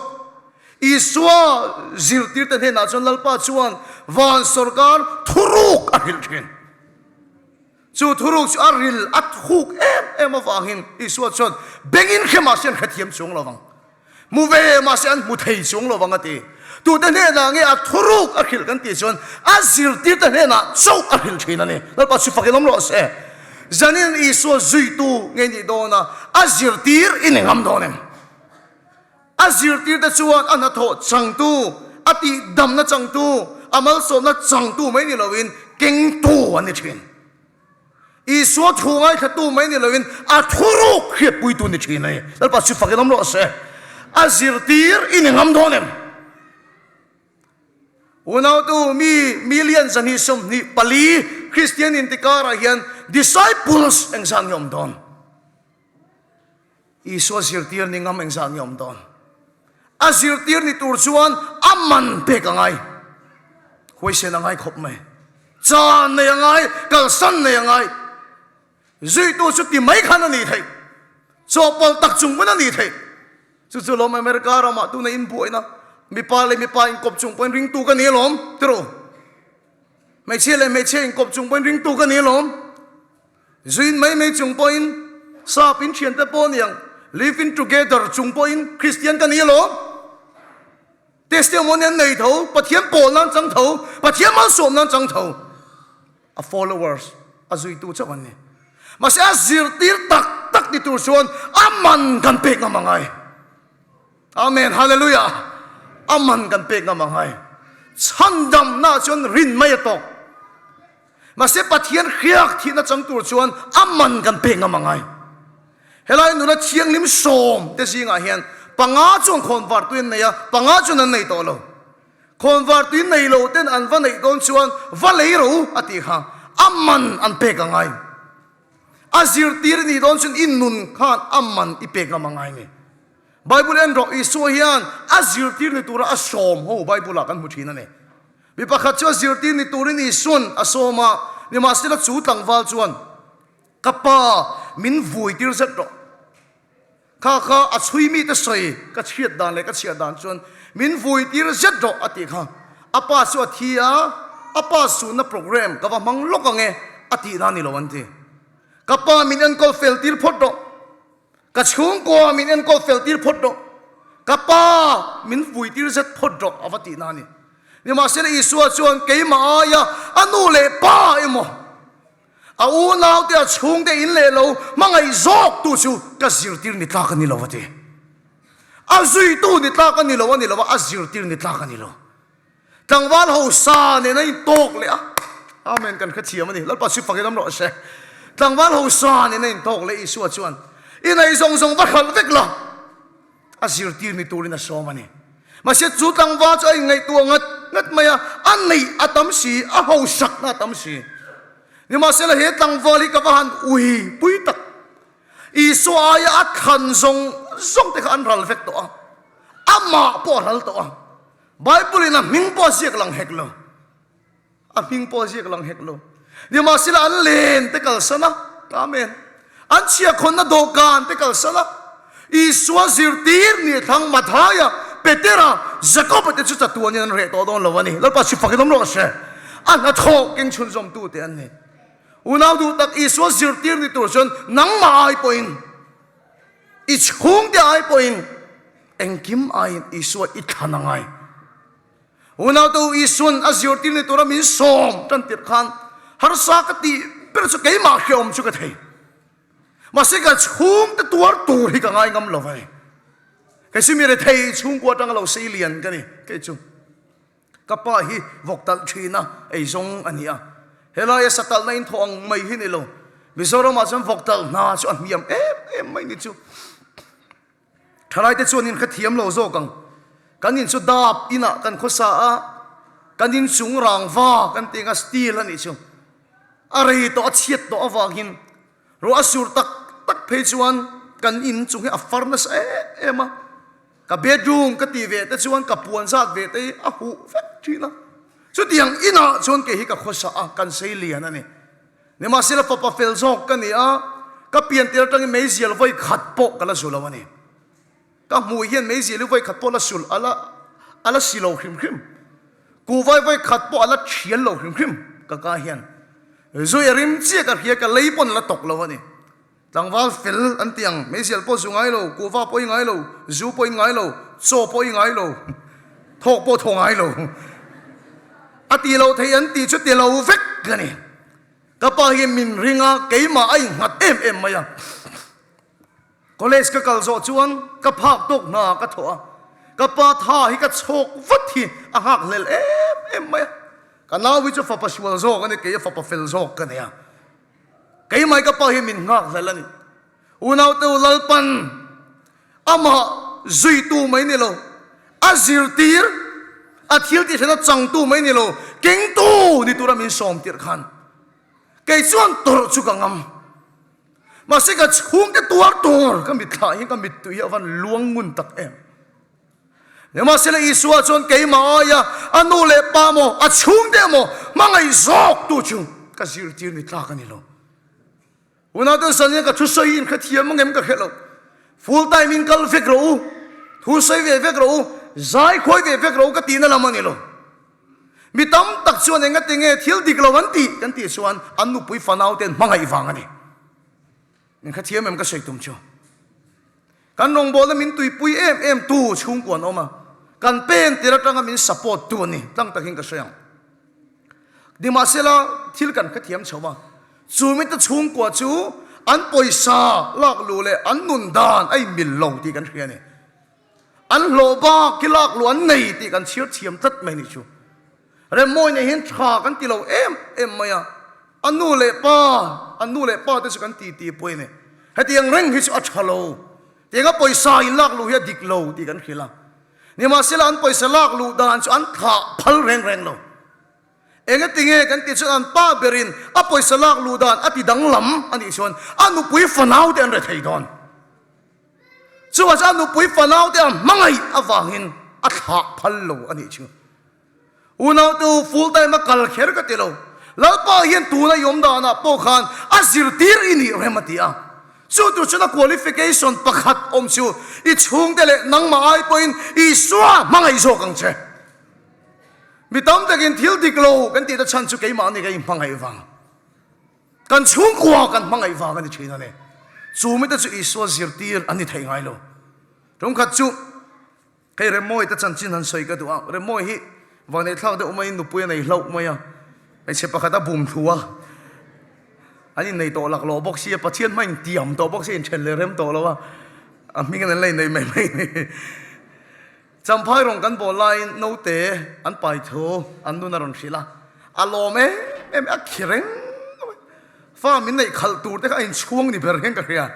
Isua zirtirte hnenah chuan Lalpa chuan van sawrkar thuruk a hrilh thin. Chu thuruk chu a ril a thuk em em avangin Isua chuan bengin hre mahse an hrethiam chuang lovang. Hmu ve mahse an hmu thei chuang lo vang a ti. Tute hnenah nge a thuruk a hrilh kan tih chuan a zirtirte hnenah chauh a hrilh thin a ni. Lalpa chu fakin awm rawh se. Zanin Isua zuitu ngei nih dawn a, a zirtir i ni ngam dawn em? A zirtirte chuan a hnathawh changtu, a tihdamna changtu, a malsawmna changtu mai ni loin kengtu an ni thin. Isua thu ngaithlatu mai ni loin a thuruk hriatpuitu ni thin a ni. Lalpa chu fakin awm rawh se. A zirtir i ni ngam dawn em? Unautu mi million 224 Kristian intikarah hian disciples engzah nge awm dawn? Isua zirtir ni ngam engzah nge awm dawn? A zirtir ni tur chuan a man pek a ngai. Huaisen a ngai khawp mai. Chan nei a ngai, kalsan nei a ngai. Zuitu chu ti mai khan a nih theih. Chawhpawlh tak chung pawn a nih theih. Chu chu lawm America ramah tuna inbuaina mipa leh mipa inkawp chung pawhin ringtu ka ni alawm ti rawh. Hmeichhia leh hmeichhia inkawp chung pawhin ringtu ka ni alawm. Zuin mai mai chung pawhin sap in thiante pawh niang living together chung pawhin Kristian ka ni alawm. Testimony an nei tho, Pathian pawl nan chang tho, Pathian malsawm nan chang tho. A followers, a zuitu chauh an ni. Mahse a zirtir tak tak ni tur chuan a man kan pek ngam angai. Amen, hallelujah. A man kan pek ngam angai. Chhandamna chuan rin mai a tawk. Mahse Pathian hriak thihna chang tur chuan a man kan pek ngam angai. Helai nula thianghlim sawm te zingah hian panga chuan khawnvar tui an nei a, panga chuan an nei tawh lo. Khawnvar tui nei lo ten an va neih dawn chuan va lei ro a tih kha a man an pek angai. A zirtir i nih dawn chuan i nun khan a man i pek ngam angai ni. Bible en rawh Isua hian a zirtir ni tura a sawm ho Bible ah kan hmu thin a ni. Mi pakhat chu a zirtir ni turin Isuan a sawm a, nimahsela chu tlangval chuan, Ka pa, min vui tir zet rawh. Kha kha a chhui mite sawi ka chhiat dan leh ka chhiah dan chuan min vui tir zet rawh a tih kha. A pa chu a thi a, a pa sunna program ka va hmang lawk ang e a tihna a ni lo an ti. Ka pa min enkawl fel tir phawt rawh. Ka chhungkua min enkawl fel tir phawt rawh. Ka pa min vui tir zet phawt rawh a va tihna a ni. Nimahsela Isua chuan keimah aia a nu leh pa emaw, a unaute a chhungte in leh lo hmangaih zawk tu chu ka zirtir ni tlak a ni lo a ti. A zuitu ni tlak a ni lo a ni lo a, a zirtir ni tlak a ni lo. Tlangval hausa nen a intawk leh a. Amen kan hrethiam a ni. Lalpa chu fakin awm rawh se. Tlangval hausa nen a intawk leh Isua chuan i nei zawng zawng va hralh vek la. A zirtir ni turin a sawm a ni. Mahse chu tlangval chu a inngaihtuah ngat ngat mai a, a neih a tam si, a hausakna a tam si. Nimahsela he tlangval hi ka va han ui pui tak. Isua aia a thlan zawng zawng te kha an ral vek tawh a, amah pawh a ral tawh a. Bible in a hming pawh a ziak lang hek lo. A hming pawh a ziak lang hek lo. Nimahsela an len te kalsan a, Amen. An chhiahkhawnna dawhkan te kalsan a, Isua zirtir ni thlang Mathaia, Petera, Jakoba te chu chatuanin an reh tawh dawn lo a ni. Lalpa si fakin awm rawh se. A hnathawh keng chhunzawmtu te an ni. Unau duh tak Isua zirtir ni tur chuan nangmah ai pawhin, i chhungte ai pawhin, Engkim aiin Isua i thlan a ngai. Unaute u, Isua'n a zirtir ni tura min sawm tan tirh khan harsa ka tih ber chu keimah hreawm chu ka thei. Mahse ka chhungte tuar tur hi ka ngai ngam lo a ni. Kei chu mi rethei chhungkua atanga lo sei lian ka ni. Kei chu ka pa hi vawk talh thin a, eizawng a ni a. Helaia satalhna in thawh ang mai hi ni lo. Mizoramah chuan vawk talh hna chu a hniam em em mai ni chu. Thalaite chuan in hrethiam lo zawk ang. Kan in chu dap inah kan khawsa a, kan in chung rangva kan tih anga steel a nih chu. A rei tawh a chhiat tawh avangin ruah a sur tak tak phei chuan kan in chung hi a far nasa em em a. Ka bedroom ka tih ve te chuan ka puan zat ve te hi a huh vek thin a. Chutiang inah chuan kei hi ka khawsa a, kan sei lian a ni. Nimahsela fapa fel zawk ka ni a, ka pian tir atangin meizial vawi khat pawh ka la zu lo a ni. Ka hmuh hian meizial hi vawi khat pawh la sul a la a la si lo hrim hrim. Kuhvai vawi khat pawh a la thial lo hrim hrim ka ka hian. Zui a rim chiah ka hria ka lei pawn a la tawk lo a ni. Tlangval fel an ti ang, meizial pawh zu ngai lo, kuhva pawh i ngai lo, zu pawh i ngai lo, chaw pawh i ngai lo, thawk pawh thaw ngai lo. A ti lo thei an tih chu ti lo vek ka ni. Ka pa hi min ring a, keimah a innghat em em mai a. College ka kal zawh chuan ka phak tawk hna ka thawh a, ka pa tha hi ka chhawk vat hi a nghak hlel em em mai a. Ka nau hi chu fapa sual zawk a ni, kei a fapa fel zawk ka nei a. Keimah ka pa hi min nghak hlel a ni. Unaute u Lalpan amah zuitu mai ni lo, a zirtir, a thil tih hrena changtu mai ni lo, kengtu ni tura min sawm tirh khan kei chuan tawrh chu ka ngam. Mahse ka chhungte tuar tur ka mitthlah hi ka mittui hi a van luang ngun tak em. Nimahsela Isua chuan keimah aia a nu leh pa maw, a chhungte emaw hmangaih zawk tu chu ka zirtir ni tlak a ni lo. Unau ten zan hian ka thusawi in hrethiam angem ka hre lo. Full time in kal vek rawh u. Thu sawi ve vek rawh u, zai khuai ve vek rawh u ka tihna lam a ni lo. Mi tam tak chuan engati nge thil dik lo an tih kan tih chuan an nupui fanau ten hmangaih vang a ni. Min hrethiam em ka sawi tum chu. Kan rawngbawlna min tuipui em em tu chhungkua an awm a, kan pen tir atanga min support tu a ni tlang takin ka sawi ang. Nimahsela thil kan hrethiam chho a, chu mite chhungkua chu an pawisa lak luh leh an nun dan a inmil lo tih kan hria a ni. An hlawh bak hi lak luh an nei tih kan chhiar thiam tlat mai a nih chu. Remmawi nei hian tha kan ti lo em em mai a, a nu leh pa, an nu leh pa te chu kan ti ti pawh a ni. Hetiang reng hi chu a tha lo, tianga pawisa in lak luh hi a dik lo tih kan hrilh a. Nimahsela an pawisa lak luh dan chu an thlah phal reng reng lo. Engatinge kan tih chuan an pa berin a pawisa lak luh dan a ti danglam a nih chuan a nupui fanau te an re thei dawn. Chuvah chuan a nupui fanau te a hmangaih avangin a thlah phal lo a nih chu. Unautu full time a kal kher ka ti lo. Lalpa hian tuna i awm danah pawh khan a zirtir i nih rem a ti a. Chu tur chuan a qualification pakhat awm chu i chhungte leh nangmah ai pawhin Isua hmangaih zawk ang che. Mi tam takin thil dik lo kan tih ta chhan chu keimahni ka inhmangaih vang. Kan chhungkua kan hmangaih vang a ni thin a ni. Chu mite chu Isua zirtir an ni thei ngai lo. Tumkhat chu Hei Remawi te chanchin han sawi ka duh a, Remawi hi vaneihthlak deuh maiin nupui a nei hlauh mai a, hmeichhe pakhat a bum thlu a, an innei tawh laklawh bawk sia, Pathian hma intiam tawh bawk sia, inthen leh rem tawh lo a, a hming an la innei mai mai a ni. Champhai rawng kan bawl laiin naute an pai thu an nun a rawn hrilh a, a lawm em em a, a khi reng mai. Fa min neih khalh tur te kha a inchhuang ni ber hian ka hria.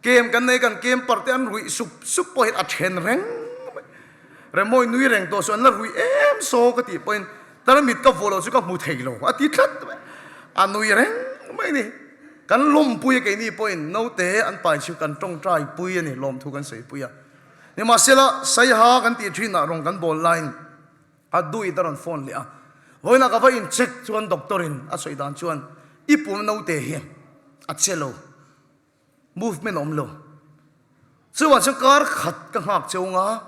Kem kan nei kan kem par te an ruih sup sup pawh hian a then reng mai. Remawi nui reng tawh chu an la ruih em saw ka tih pawhin tarmit ka vuah loh chu ka hmu thei lo a ti tlat mai. A nui reng mai ni. Kan lawmpui a keini pawhin naute an pai chu kan tawngtai pui a ni, lawmthu kan sawi pui a. Nimahsela Saiha kan tih thinah rawng kan bawl laiin a duit a rawn phone leh a. Vawiinah ka va in check chuan doctor in a sawi dan chuan i pum naute hi a che lo. Movement a awm lo. Chuvang chuan kar khat ka nghak cheu nga,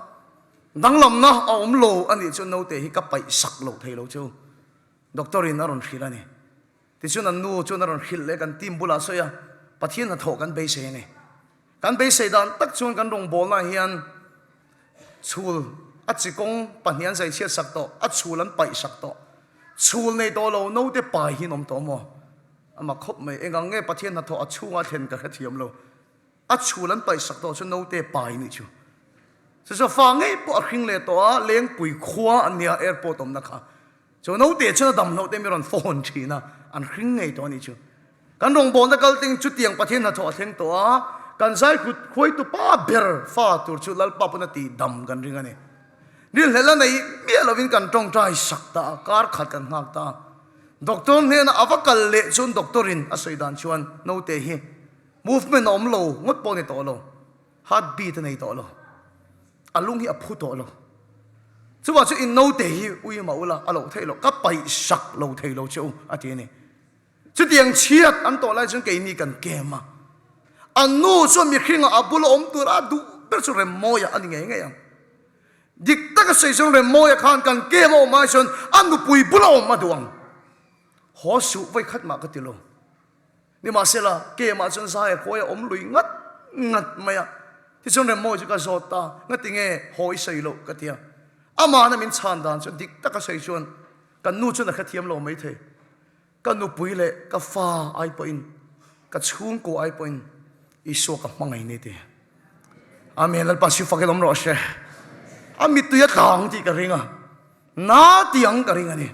danglamna a awm lo a nih chuan naute hi ka paih sak lo thei lo cheu. Doctor in a rawn hrilh a ni. Tichuan an nu chuan a rawn hrilh leh kan team bulah sawi a, Pathian hnathawh kan beisei a ni. Kan beisei dan tak chuan kan rawngbawlnaah hian chhul a chi kawng pahnih an zaichhiat sak tawh, a chhul an paih sak tawh. Chhul nei tawh lo naute pai hi an awm tawh maw? A mak khawp mai. Engang nge Pathian hnathawh a chhunga thlen ka hrethiam lo. A chhul an paih sak tawh chu naute pai nih chu. Chu chu fa ngei pawh a hring leh tawh a, Lengpui khua an nia airport awmna kha. Chu naute chuan a dam hloh te mi rawn phone thin a, an hring ngei tawh a nih chu. Kan rawngbawlna kal ting chutiang Pathian hnathawh a thleng tawh a, kan zai hruaitu pa ber fa tur chu Lalpa pawn a tih dam kan ring a ni. Rilhlelh a nei miah lovin kan tawngtai sak ta a, kar khat kan nghak ta a. Doctor hnena a va kal leh chuan doctor in a sawi dan chuan naute hi movement a awm lo ngawt pawh a ni tawh lo, heart beat a nei tawh lo, a lung hi a phu tawh lo. Chuvang chu in naute hi ui mah ula a loh theih loh, ka paih sak lo thei lo che u a ti a ni. Chutiang chhiat an tawh lai chuan keini kan kem a, an nu chuan mihringah a bula awm tur a duh ber chu Remmawia a ni ngei ngei ang. Dik taka sawi chuan Remmawia khan kan kem a awm ai chuan a nupui bula awm a duh ang. Haw suh vawi khat mah ka ti lo. Nimahsela, kemah chuan zai a khawi a awm lui ngat ngat mai a. Tichuan Remmawia chu ka zawt ta, ngati nge haw i sawi loh ka ti a. Amahna min chhan dan chuan dik taka sawi chuan kan nu chuan a hrethiam lo maithei. Ka nupui leh ka fa ai pawhin, ka chhungkua ai pawhin Isua ka hmangaih ni ti. Amen. Lalpa si fakin awm rawh se. A mittui a tlang tih ka ring a. Na tiang ka ring a ni.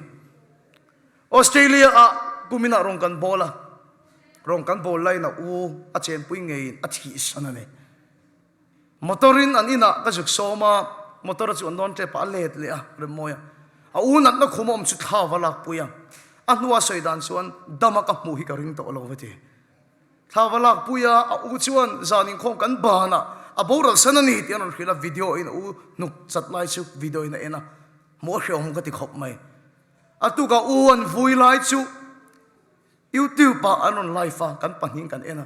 Australia ah kuminah rawng kan bawl a. Rawng kan bawl laiin a u a chenpui ngeiin a thihsan a ni. Motor in an inah ka zuk sawm a, motor a chuan dawn tep a, a let leh a, Remmawi a. A u natna khum a awm chu thla va lakpui a, a hnua sawi dan chuan dam a ka hmuh hi ka ring tawh lo va ti. Thla va lakpui a, a u chuan zan inkhawm kan banah a boral san a ni tih an rawn hrilh a, video in a u hnuk chat lai chu video in a en a, hmuh a hrehawm ka ti khawp mai. A tukah u an vui lai chu YouTube ah an rawn live a, kan pahnih kan en a.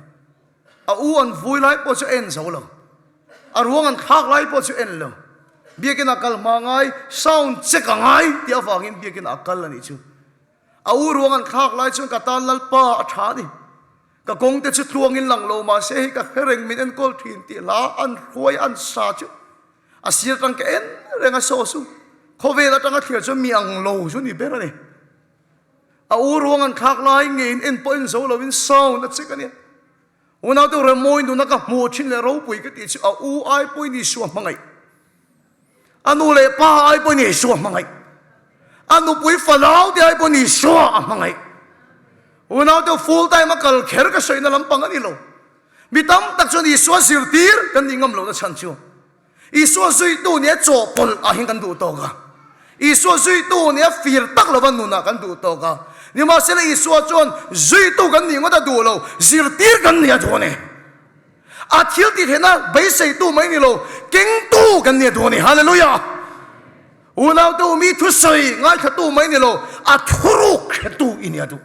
A u an vui lai pawh chu a en zo lo. A ruang an thlak lai pawh chu en lo. Biakin ah kal hma ngai, sound check a ngai tih avangin biakin ah a kal a nih chu. A u ruang an thlak lai chuan ka tan Lalpa a tha a ni. Ka kawng te chu tluangin lang lo mahse hei ka hre reng min enkawl thin tih hla an hruai an sa chu a sir atang ka en reng a saw chu khawvel atanga thlir chuan mi ang lo chu ni ber a ni. A u ruang an thlak lai ngeiin en pawh en zo loin sound a check a nia. Unaute Remawi nuna ka hmuh thin leh ropui ka tih chu a u ai pawhin Isua hmangaih. A nu leh pa ai pawhin Isua hmangaih. A nupui fanau te ai pawhin Isua a hmangaih. Unaute full time a kal kher ka sawina lampang a ni lo. Mi tam tak chuan Isua zirtir kan nih ngam lohna chhan chu Isua zuitu nia chawhpawlh ah hian kan duh tawk a. Isua zuitu nia fir tak lova nunah kan duh tawk a. Nimahsela Isua chuan zuitu kan nih ngawt a duh lo, zirtir kan nih a duh a ni. A thil tih theihna beiseitu mai ni lo, kengtu kan nih a duh a ni. Hallelujah! Unautu mi thusawi ngaithlatu mai ni lo, a thuruk hretu i nih a duh.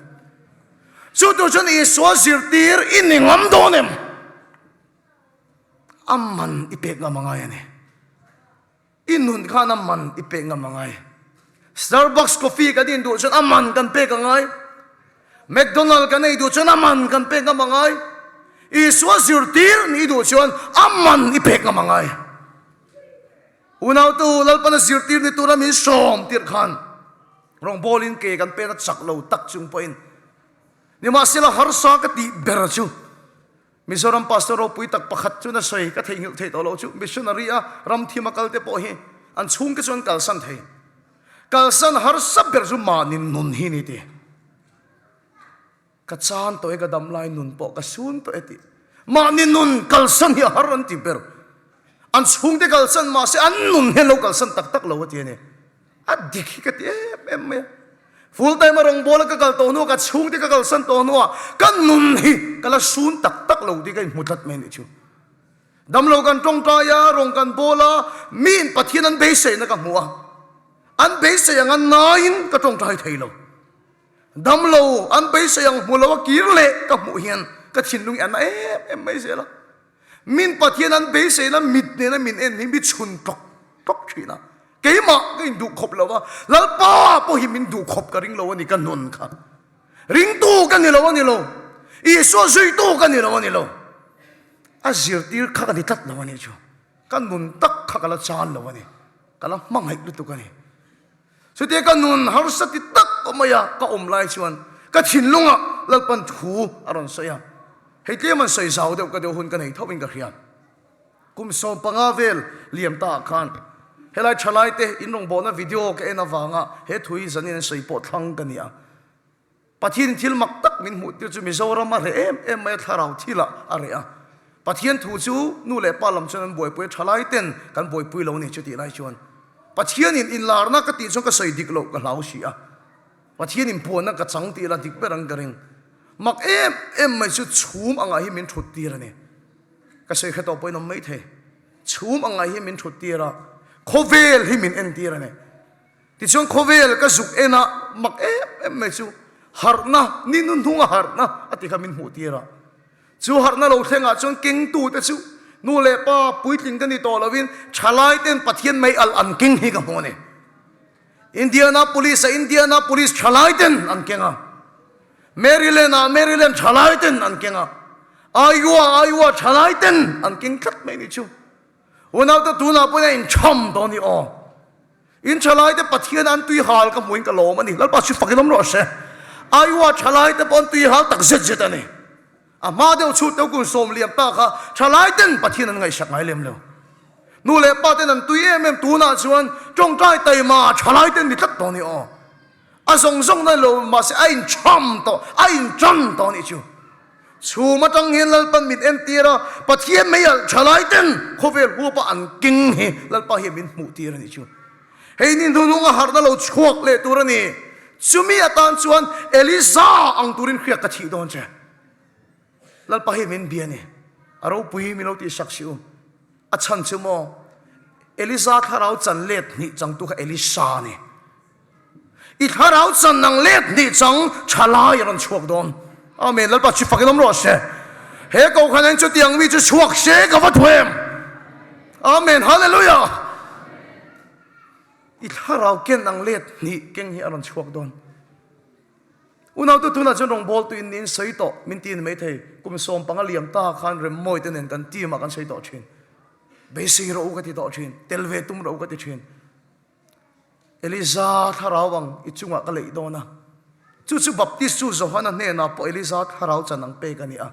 Chu tur chuan Isua zirtir i ni ngam dawn em? A man i pek ngam a ngai a ni. I nun khan a man i pek ngam a ngai. Starbucks coffee kan in duh chuan a man kan pek a ngai. McDonald kan ei duh chuan a man kan pek ngam a ngai. Isua zirtir nih duh chuan a man i pek ngam a ngai. Unautu Lalpana zirtir ni tura min sawm tirh khan rawngbawlin ke kan pek a chak lo tak chung pawhin nimahsela harsa ka tih ber chu Mizoram Pastor ropui tak pakhat chu na sawi ka theihnghilh thei tawh loh chu missionary a ram thim a kal te pawh hi an chhungte chu an kalsan thei. Kalsan harsa ber chu mahni nun hi ni ti. Ka chan tawh e ka dam lai nun pawh ka sun tawh e tih. Mahni nun kalsan hi a har an ti ber. An chhungte kalsan mahse an nun hian lo kalsan tak tak lo a ti a ni. A dik hi ka ti em em mai a. Full time a rawngbawla ka kal tawh hnuah ka chhungte ka kalsan tawh hnuah ka nun hi ka la sun tak tak lo tih ka inhmu tlat mai a nih chu. Damlo kan tawngtai a, rawng kan bawl a, miin Pathian an beiseina ka hmu a. An beisei ang a naiin ka tawngtai thei lo. Damlo an beisei ang hmu lo a kir leh ka hmuh hian ka thinlung hi a na em em mai zel a. Min Pathian an beiseina mit nena min en hi mi chhun tlawk tlawk thin a. Keimah ka induh khawp lo a, Lalpa pawh hi min duh khawp ka ring lo a ni ka nun kha. Ringtu ka ni lo a ni lo, Isua zuitu ka ni lo a ni lo. A zirtir kha ka ni tlat lo a nih chu. Ka nun tak kha ka la chan lo a ni. Ka la hmangaih lutuk a ni. Chutia ka nun harsa ti tak mai a ka awm lai chuan ka thinlungah Lalpan thu a rawn sawi a. Hei tlem an sawi zau deuh ka deuh hun ka nei tho in ka hria. Kum 15 vel liam ta ah khan helai thalai te in rawngbawlna video ka en avanga he thu hi zanin an sawi pawh thlang ka ni a. Pathian in thil mak tak min hmuh tir chu Mizoram a reh em em mai a, thlarau thil ah a reh a. Pathian thu chu nu leh pa lam chuan an buaipui a, thalai ten kan buaipui lo ni chutih lai chuan Pathian in inlarna ka tih chuan ka sawi dik loh ka hlau si a. Pathian in puanna ka chang tih la dik ber ang ka ring. Mak em em mai chu chhum angah hi min thut tir a ni. Ka sawi hre tawh pawhin awm mai thei. Chhum angah hi min thut tir a, khawvel hi min en tir a ni. Tichuan khawvel ka zuk en a, mak em em mai chu harhna, ni nu hnunga harhna a ti kha min hmuh tir a. Chu harhna lo thlengah chuan kengtute chu nu leh pa puitling ka ni tawh lovin thalaiten Pathian mei alh an keng hi ka hmu a ni. Indianapolis-a Indianapolis thalaiten an keng a, Maryland-ah Maryland thalaiten an keng a, Iowa-ah Iowa thalaiten an keng tlat mai ni chu. Unaute tunah pawhin a inchham dawn i aw. In thalaite Pathian an tui hal ka hmuin ka lawm a ni. Lalpa chu fakin awm rawh se. Iowa thalaite pawh an tui hal tak zet zet a ni. A hma deuh chhut deuh kum sawm liam ta kha thalaiten Pathian an ngaihsak ngai lem lo. Nu leh pa ten an tui em em tunah chuan tawngtai taima thalaiten ni tlat tawh a ni aw. A zawng zawng na lo mahse a inchham tawh, a intan tawh a nih chu. Chhum atang hian Lalpan min entir a, Pathian mei alh thalaiten khawvel huapa an keng hi Lalpa hian min hmuh tir a nih chu. Hei ni hnuhnung a harhna lo chhuak leh tur a ni. Chumi atan chuan Elisa ang turin hriak ka thih dawn che. Lalpa hi min bia ni. A ropui min lo tihsak si u. A chhan chu maw? Elisa thlarau chan let hnih changtu kha Elisa a ni. I thlarau chan nang let hnih chang tha lai a rawn chhuak dawn. Amen. Lalpa chu fakin awm rawh se. He kohhran hian chutiang mi chu chhuak se ka va thu em? Amen Hallelujah! I thlarau ken ang let hnih keng hi a rawn chhuak dawn. Unautu tunah chuan rawngbawltu in niin sawi tawh min ti a ni maithei. Kum 15 liam ta khan Remmawi te nen kan team ah kan sawi tawh thin. Beisei rawh u ka ti tawh thin, tel ve tum rawh u ka ti thin. Eliza thlarau ang i chungah ka leih dawn a. Chu chu Baptist chu Johana hnenah pawh Eliza thlarau chan ang pek a ni a.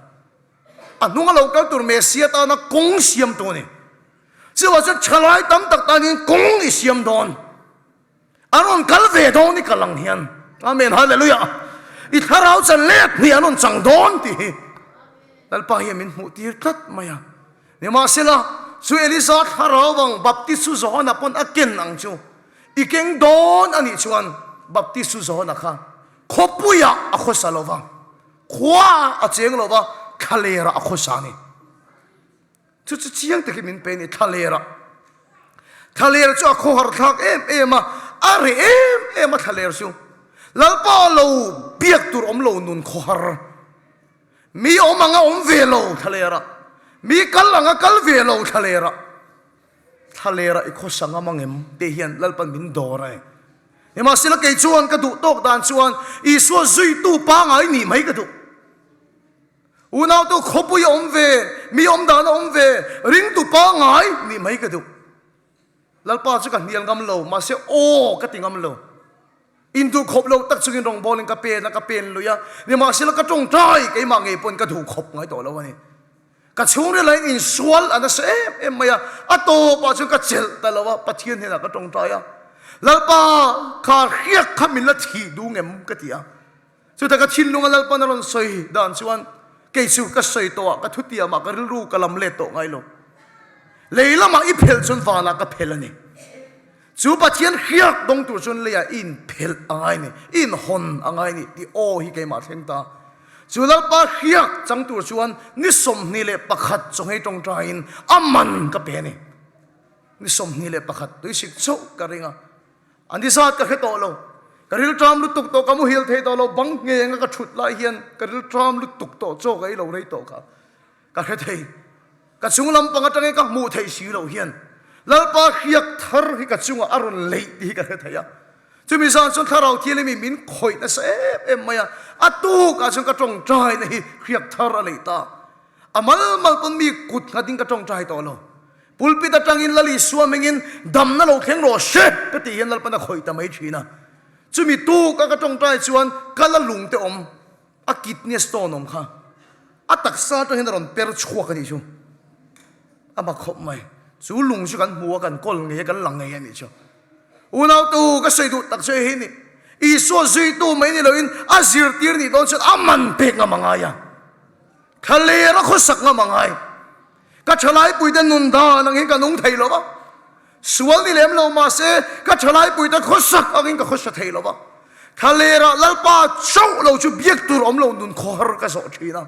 A hnunga lo kal tur Messia tana kawng siamtu a ni. Chuvah chuan thalai tam tak tanin kawng i siam dawn. An rawn kal ve dawn i kal ang hian. Amen Hallelujah. I thlarau chan let hnih an rawn chang dawn tih hi Lalpa hian min hmuh tir tlat mai a. Nimahsela, chu Elisa thlarau ang Baptist chu Johana pawn a ken ang chu i keng dawn a nih chuan Baptist chu Johana kha khawpuiah a khawsa lo va, khua a cheng lo va, thlalerah a khawsa a ni. Chu chu chiang takin min pe a ni, thlalerah. Thlaler chu a khawhar thlak em em a, a reh em em a thlaler chu. Lalpa lo biak tur awm lo nun khawhar. Mi awm anga awm ve lo thlalerah, mi kal anga kal ve lo thlalerah. Thlalerah i khawsa ngam ang em? Tih hian Lalpan min dawr a ni. Nimahsela kei chuan ka duh tawk dan chuan Isua zuitu pangai nih mai ka duh. Unautu khawpui a awm ve, mi awm dan a awm ve, ringtu pangai nih mai ka duh. Lalpa chu ka hnial ngam lo, mahse aw ka ti ngam lo. Induh khawp lo tak chungin rawngbawlin ka pen a, ka pen lui a, nimahsela ka tawngtai keimah ngei pawn ka duh khawp ngai tawh lo a ni. Ka chhungril ah hian insual a nasa em em mai a, a tawpah chuan ka chelh ta lo a, Pathian hnenah ka tawngtai a, Lalpa kha hriak kha min la thih duh ngem ka ti a. Chutah ka thinlunga Lalpan a rawn sawi dan chuan kei chu ka sawi tawh ah, ka thutiam ah ka rilru ka lam let tawh ngai lo. Lei lamah i phelh chuan vanah ka phelh a ni. Chu Pathian hriak dawng tur chuan leiah i inphelh a ngai ni, i inhawn a ngai ni tih aw hi keimah thleng ta. Chu Lalpa hriak chang tur chuan ni 21 chawnghei tawngtaiin a man ka pe a ni. Ni 21 tuisik chauh ka ring a, a ni zat ka hre tawh lo. Ka rilṭam lutuk tawh, ka muhil thei tawh lo, bang ngeng a ka ṭhut lai hian ka rilṭam lutuk tawh, chaw ka ei lo rei tawh kha ka hre thei. Ka chung lampang atangin ka hmuh theih si loh hian Lalpa hriak thar hi ka chungah a rawn leih tih hi ka hre thei a. Chumi zan chuan Thlarau Thianghlim min khawih nasa em em mai a, a tukah chuan ka tawngtaina hi hriak thar a leih ta. A mal mal pawn mi kut nghatin ka tawngtai tawh lo. Pulpit atangin Lal Isua hmingin damna lo thleng rawh se ka tih hian Lalpan a khawih ta mai thin a. Chumi tuka ka tawngtai chuan ka la lung te awm. A kidney stone awm kha a taksa atang hian a rawn per chhuak a nih chu. A mak khawp mai. Chu lung chu kan hmu a, kan kawl ngei a, kan la ngei a nih chu. Unautu ka sawi duh tak chu hei hi ni. Isua zuitu mai ni loin a zirtir nih dawn chuan a man pek ngam a ngai a. Thlaler a khawsak ngam a ngai. Ka thalaipuite nun dan angin ka nung thei lo va. Sual ni lem lo mahse ka thalaipuite khawsak angin ka khawsa thei lo va. Thlalerah Lalpa chauh lo chu biak tur awm lo nun khawhar ka zawh thin a.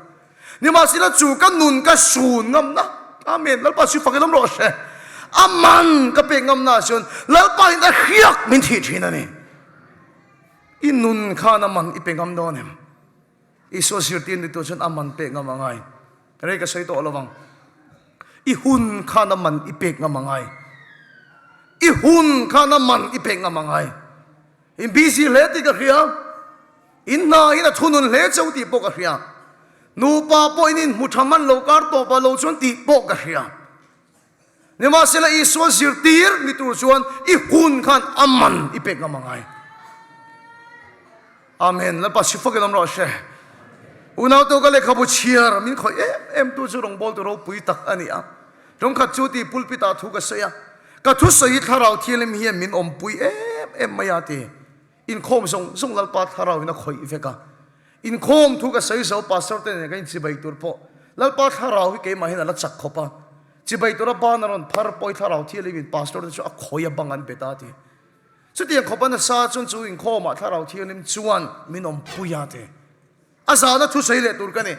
Nimahsela chu ka nun ka sun ngamna, Amen, Lalpa chu fak in awm rawh se. A man ka pek ngamna ah chuan Lalpa in a hriak min thih thin a ni. I nun khan a man i pe ngam dawn em? Isua zirtir ni tur chuan a man pek ngam a ngai. Rei ka sawi tawh lo vang. I hun khan a man i pek ngam a ngai. I hun khan a man i pek ngam a ngai. In busy hle tih ka hria. In hna in a thunun hle cheu tih pawh ka hria. Nupa pawh in inhmu tha hman lo kar tawpah lo chuan tih pawh ka hria. Nimahsela Isua zirtir ni tur chuan i hun khan a man i pek ngam a ngai. Amen. Lalpa sifak in awm rawh se. Unautu ka lehkhabu chhiar min khawih em em tu chu rawngbawltu ropui tak a ni a. Ṭawngkhat chu ti pulpit ah thu ka sawi a. Ka thusawi hi Thlarau Thianghlim hian min awmpui em em mai a ti. Inkhawm zawng zawng Lalpa Thlarau in a khawih vek a. Inkhawm thu ka sawi zo Pastor te nen kan inchibai tur pawh Lalpa Thlarau hi keimah hian a la chak khawp a. Chibai tura ban a rawn phar pawh i Thlarau Thianghlim in Pastor te chu a khawih a bang an bet a ti. Chutiang khawp a nasa chuan chu inkhawmah Thlarau Thianghlim chuan min awmpui a ti. A zana thusawi leh tur ka ni.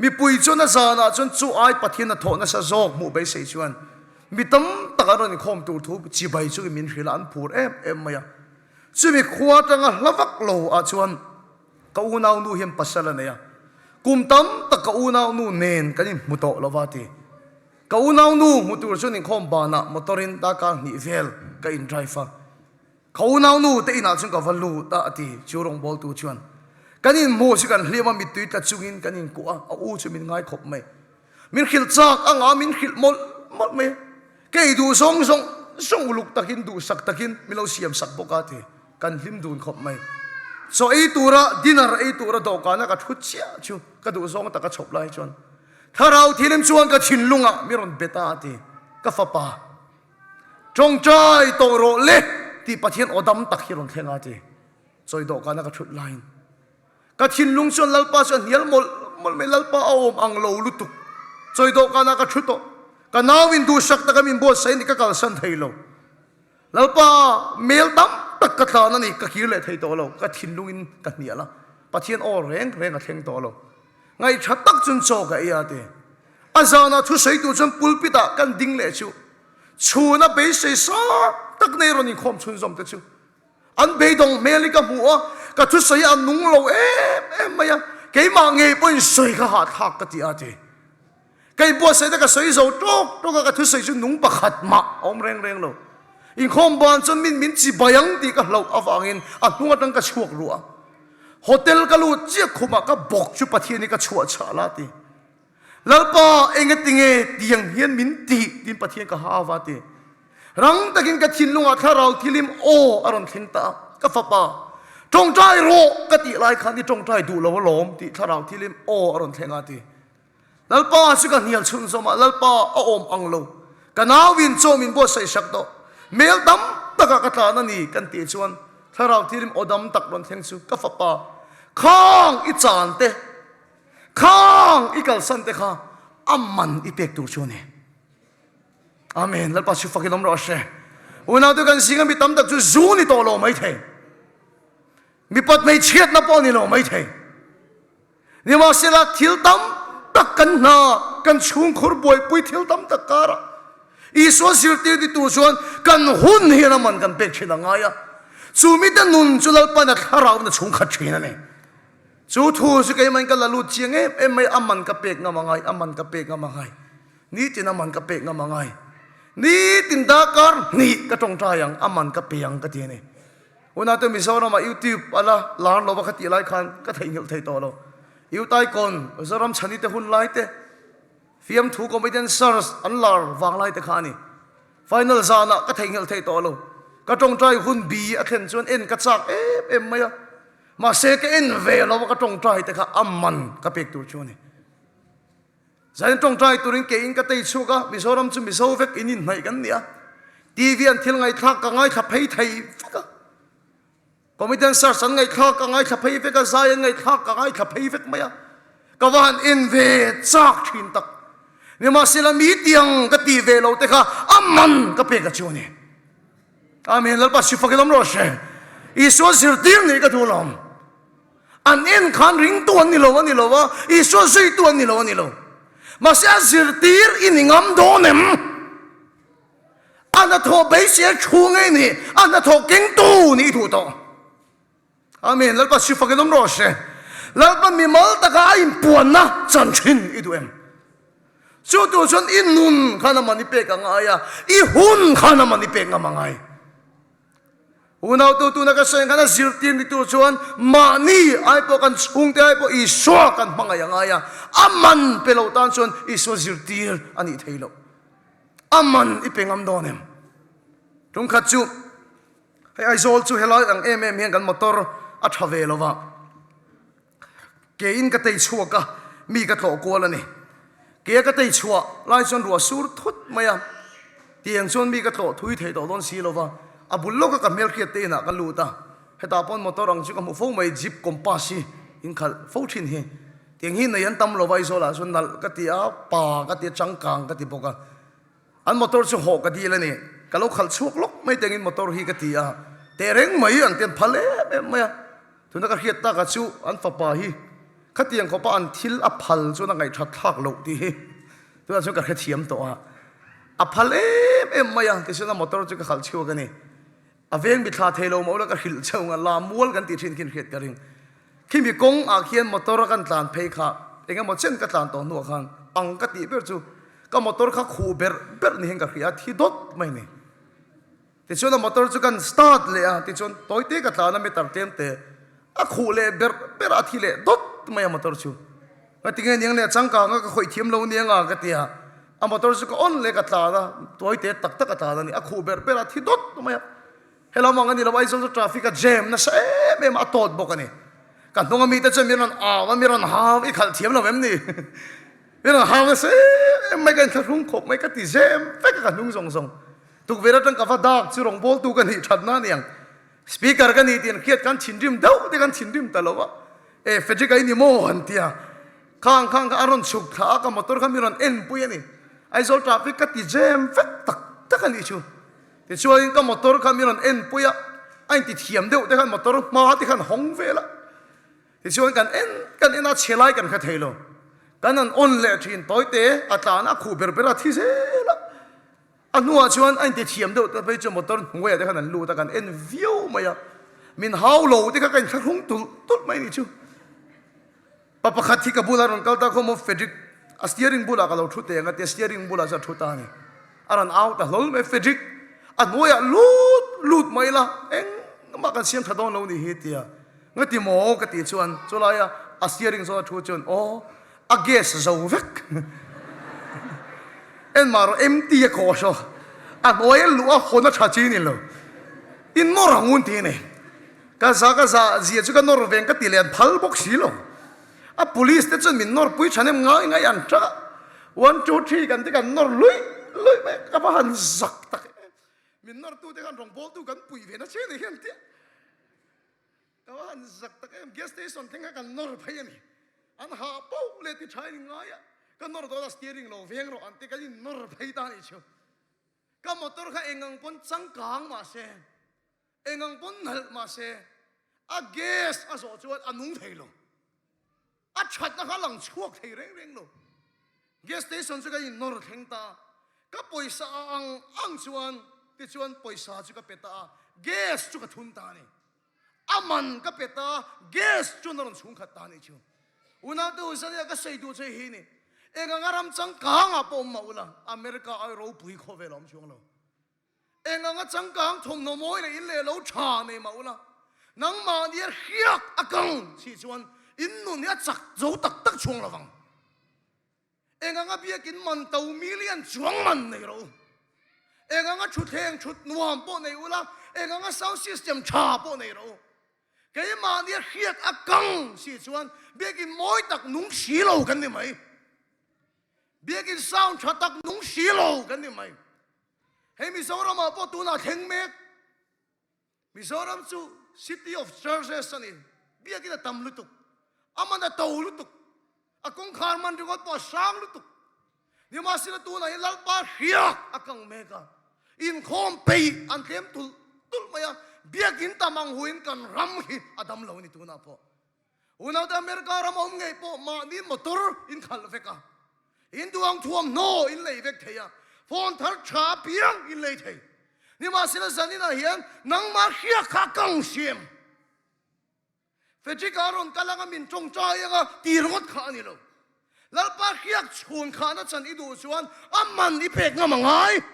Mipui chuan a zanah chuan chu ai Pathian a thawh nasa zawk hmuh beisei chuan mi tam tak an rawn inkhawm tur thu chibai chungin min hrilh a, an phur em em mai a. Chumi khua atanga hla vak lo ah chuan ka unau nu hian pasal a nei a, kum tam tak ka unau nu nen kan inhmu tawh lo va ti. Ka unaunu hmu tur chuan inkhawm banah motor in darkar hnih vel ka in drive a. Ka unaunu te inah chuan ka va lut a a ti chu rawngbawltu chuan. Kan inhmu chu kan hliam a, mittui tla chungin kan inkuah a, a u chu min ngai khawp mai. Min hrilh chak anga min hrilh mawlh mawlh mai a. Kei duh zawng zawng zawng uluk takin duhsak takin min lo siam sak bawk a ti. Kan hlim dun khawp mai. Chaw ei tura dinner ei tura dawhkana ka thu chiah chu ka duh zawng taka chhawp lai chuan Thlarau thilim chuan ka thinlungah mi rawn bet a a ti. Ka fapa, tawngtai tawh rawh le tih Pathian aw dam tak hi rawn thleng a ti. Chawi dawhkana ka thut laiin ka thinlung chuan Lalpa chu a hnial mawlh mawlh mai, Lalpa a awm ang lo lutuk. Chawi dawhkana ka thu tawh, ka nauin duhsak taka min buatsaih a ni, ka kalsan thei lo. Lalpa, mel tam tak ka tlan a ni, ka kir leh thei tawh lo, ka thinlungin ka hnial a, Pathian aw reng reng a thleng tawh lo. Ngaihṭha tak chuan chaw ka ei a ti. A zanah thusawitu chuan pulpit ah kan ding leh chu chhuna beisei sang tak nei rawn inkhawm chhunzawm te chu an beidawng hmel hi ka hmu a, ka thusawi a nung lo em em mai a, keimah ngei pawhin sawi kha hahthlak ka ti a ti. Kei buatsaihna ka sawi zo tawk tawk a, ka thusawi chu nung pakhat mah a awm reng reng lo. Inkhawm ban chuan min min chi bai ang tih ka hlauh avangin a hnung atang ka chhuak ruah a. Hotel ka lut chiah khumah ka bawk chu Pathian hi ka chhuah chhah la ti. Lalpa engatinge tiang hian min tih tiin Pathian ka hau a ti. Rang takin ka thinlungah thlarau thilim aw a rawn thleng ta a, ka fapa, tawngtai rawh ka tih lai khan i tawngtai duh lo alawm tih thlarau thilim aw a rawn thleng a ti. Lalpa chu ka hnial chhunzawm a, Lalpa a awm ang lo, ka nauin chaw min buatsaih sak tawh, mel tam takah ka tlan a ni kan tih chuan Thlarau Thirim aw dam tak rawn thleng chu ka fapa, khang i chan te, khang i kalsan te kha a man i pek tur chu a ni. Amen. Lalpa chu fakin awm rawh se. Unaute kan zinga mi tam tak chu zu ni tawh lo maithei. Mipat hmeichhiatna pawh ni lo maithei. Nimahsela, thil tam tak kan hna, kan chhungkhur buaipui thil tam tak karah Isua zirtir ti tur chuan kan hun hian a man kan pek thin a ngai a. Chu mite nun chu Lalpan a thlarau na chhungkhat thin a ni. Chu thu chu keimahin ka la lut chiang em em mai, a man ka pek ngam a ngai, a man ka pek ngam a ngai. Nitin a man ka pek ngam a ngai. Nitin darkar hnih ka tawngtai ang, a man ka pe ang ka ti a ni. Unate Mizoramah YouTube a la lar lo va kha tih lai khan ka theihnghilh thei tawh lo. Utaikon, Zoram Chhani te hun lai te, fiamthu comedian search an lar vang lai te kha a ni. Final zanah ka theihnghilh thei tawh lo. Ka tawngtai hun bi a thlen chuan en ka chak em em mai a. Mahse ka en ve lo va ka tawngtai te kha a man ka pek tur chu a ni. Zain tawngtai turin keiin ka tei chhuak a, Mizoram chu Mizo vek in inhnaih kan ni a, TV an thil ngaihthlak ka ngaithla phei thei vek a, Comedian Search an ngaihthlak ka ngaithla phei vek a, zai an ngaihthlak ka ngaithla phei vek mai a, ka va han en ve chak thin tak. Nimahsela mi tiang ka tih ve lo te kha a man ka pek a chu a ni. Amen, Lalpa Sifakin awm rawh se. Isua zirtir nih ka duh lawm. An en khan ringtu an ni lo a ni lo a, Isua zuitu an ni lo a ni lo. Mahse a zirtir i ni ngam dawn em? A hnathawh beisei a thu ngei ni, a hnathawh kengtu nih i duh tawh. Amen. Lalpa si fakin awm rawh se. Lalpa mimal taka a inpuanna chan thin i duh em? Chu tur chuan i nun khan a man i pek a ngai a, i hun khan a man i pek ngam a ngai. Unautu tuna ka sawi ang khan a zirtir ni tur chuan mahni ai pawh kan chhungte ai pawh Isua kan hmangaih a ngai a, a man pe lo tan chuan Isua zirtir a nih thei loh. A man i pe ngam dawn em? Tumkhat chu hei Aizawl chu helai ang em em hian kan motor a tha ve lo va. Keiin ka tei chhuak a, mi ka tlawh kual a ni. Keia ka tei chhuah lai chuan ruah sur thut mai a, tiang chuan mi ka tlawh thui thei tawh dawn si lo va, a bul lawka ka hmelhriat te inah ka lut a, hetah pawn motor ang chu ka hmu fo mai, Jeep Compass hi in khalh fo thin hi, tiang hi nei an tam lo va, Aizawlah chuan nalh ka ti a, pa ka ti a, changkang ka ti bawk a. An motor chu hawh ka dil a ni. Ka lo khalh chhuak lawk mai tengin motor hi ka ti a, teh reng mai an ti an phal em em mai a. Tuna ka hriat taka chu an fapa hi khatiang khawpa an thil a phal chuan a ngaihthat thlak loh tih hi tunah chuan ka hrethiam tawh a. A phal em em mai a, tichuan a motor chu ka khalh chhuak a ni. A veng mithla thei lo mah ula ka hrilh cheu ang a, la mual kan tih thin khin hriat ka ring. Khimi kawng ah khian motor a kan tlan phei kha eng emaw chen ka tlan tawh hnuah khan ang ka tih ber chu. Ka motor kha khuh berh berh ni hian ka hria a, thi dawt mai ni. Tichuan a motor chu kan start leh a, tichuan tawite ka tlan a meter tlem te a khuh leh berh berh a, a thi leh dawt mai a motor chu. Ka ti nge niang leh a changkang a ka khawih thiam lo nia nga ka ti a, a motor chu ka on leh ka tlan a, tawite tak tak a tlan a ni, a khuh berh berh a, a thi dawt mai a. Helam ang a ni lo, Aizawl chu traffic a jam nasa em em a, a tawt bawk a ni. Ka hnung ami te chuan min rawn au a, min rawn hau, i khalh thiam lo em ni? Min rawn hau nasa em em mai, ka inthlahrung khawp mai, ka ti jam vek a ka hnung zawng zawng. Tukverh atang ka va dak chu rawngbawltu ka nih that na a ni ang. Speaker ka ni tih an hriat khan thinrim deuh te khan thinrim ta lo a, E Frederick a i ni maw? an ti a. Khang khang kha a rawn chhuk thla a, ka motor kha min rawn enpui a ni. Aizawl traffic ka ti jam vek tak tak a nih chu. Tichuanin ka motor kha min rawn enpui a, a inti thiam deuh te khan motor hma te khan hawng vel a. Tichuan kan en kan en a, chhe lai kan hre thei lo. Kan han on leh thin tawite a tlan a khuh ber ber a thi zel a. A hnuah chuan a inti thiam deuh te phei chu motor hnuaiah te khan an lut a, kan en viau mai a. Min hau lo te kha ka inthlahrung tulh tulh mai a nih chu. Pa pakhat hi ka bulah rawn kal ta khaw maw Frederick a steering bulah ka lo thu teng a tia steering bulah chuan a thu ta a ni. A rawn au ta hlawl mai Frederick a hnuaiah lut lut mai la engmah kan siam tha dawn lo ni hi tia nga ti maw ka tih chuan chulaia a steering zawn a thu chuan aw a gas zo vek enmah rawh empty a kawh saw a hnuaia luh a hawn a tha chi ni lo in nawr ang un ti a ni. Ka za ka za zia chu ka nawr veng ka ti leh an phal bawk si lo. A police te chuan min nawr pui than em ngai ngai an tha. One two three kan ti kan nawr luih luih mai ka va han zak tak em. Min nawr tu te khan rawngbawltu kan pui ve na che ni hian tia. Ka va han zak tak em gas station thleng kha kan nawr phei a ni. An hah poh leh ti tha in ngai a. Ka nawr dawn a steering lo veng rawh an ti kan in nawr phei ta nih chu. Ka motor kha engang pawn changkang mahse Engang pawn nalh mahse a gas a zawh chuan a nung thei lo. A thatna kha a lang chhuak thei reng reng lo. Gas station chu ka innawr thleng ta a, ka pawisa a ang ang chuan tichuan pawisa chu ka pe ta a, gas chu ka thun ta a ni. A man ka pe ta a, gas chuan a rawn chhung khat ta a nih chu. Unaute u zania ka sawi duh che hi ni, enganga ram changkangah pawh awm mah ula, America ai ropui khawvel a awm chuang lo. Eng anga changkang thawmhnaw mawi leh in leh lo tha nei mah ula, nangmahni a hriak a kang si chuan in nun hi a chak zo tak tak chhuang lovang. Eng anga biakin man to million chuang man nei rawh u. Eng anga thutthleng thut nuam pawh nei ula, eng anga sound system tha pawh nei rawh u. Keimahni a hriak a kang si chuan biakin mawi tak nung si lo kan ni mai. Biakin sound tha tak nung si lo kan ni mai. Hei Mizoram ah pawh tunah thleng mek. Mizoram chu City of Churches a ni. Biakin a tam lutuk. A man a to lutuk. A kawngkhar man ringawt pawh a sang lutuk. Nimahsela tunah hian Lalpa hriak a kang mek a. Inkhawm peih an tlem tulh tulh mai a. Biakin tam ang huin kan ram hi a dam lo a ni tunah pawh. Unaute America ram awm ngei pawh mahni motor in khalh vek a, in duang thuamhnaw in lei vek thei a, phone thar tha apiang in lei thei. Nimahsela zaninah hian nangmah hriak kha kang siam. Frederick-a rawn kal anga min tawngtai anga ti ringawt kha a ni lo. Lalpa hriak chhun khahna chan i duh chuan a man i pek ngam a ngai.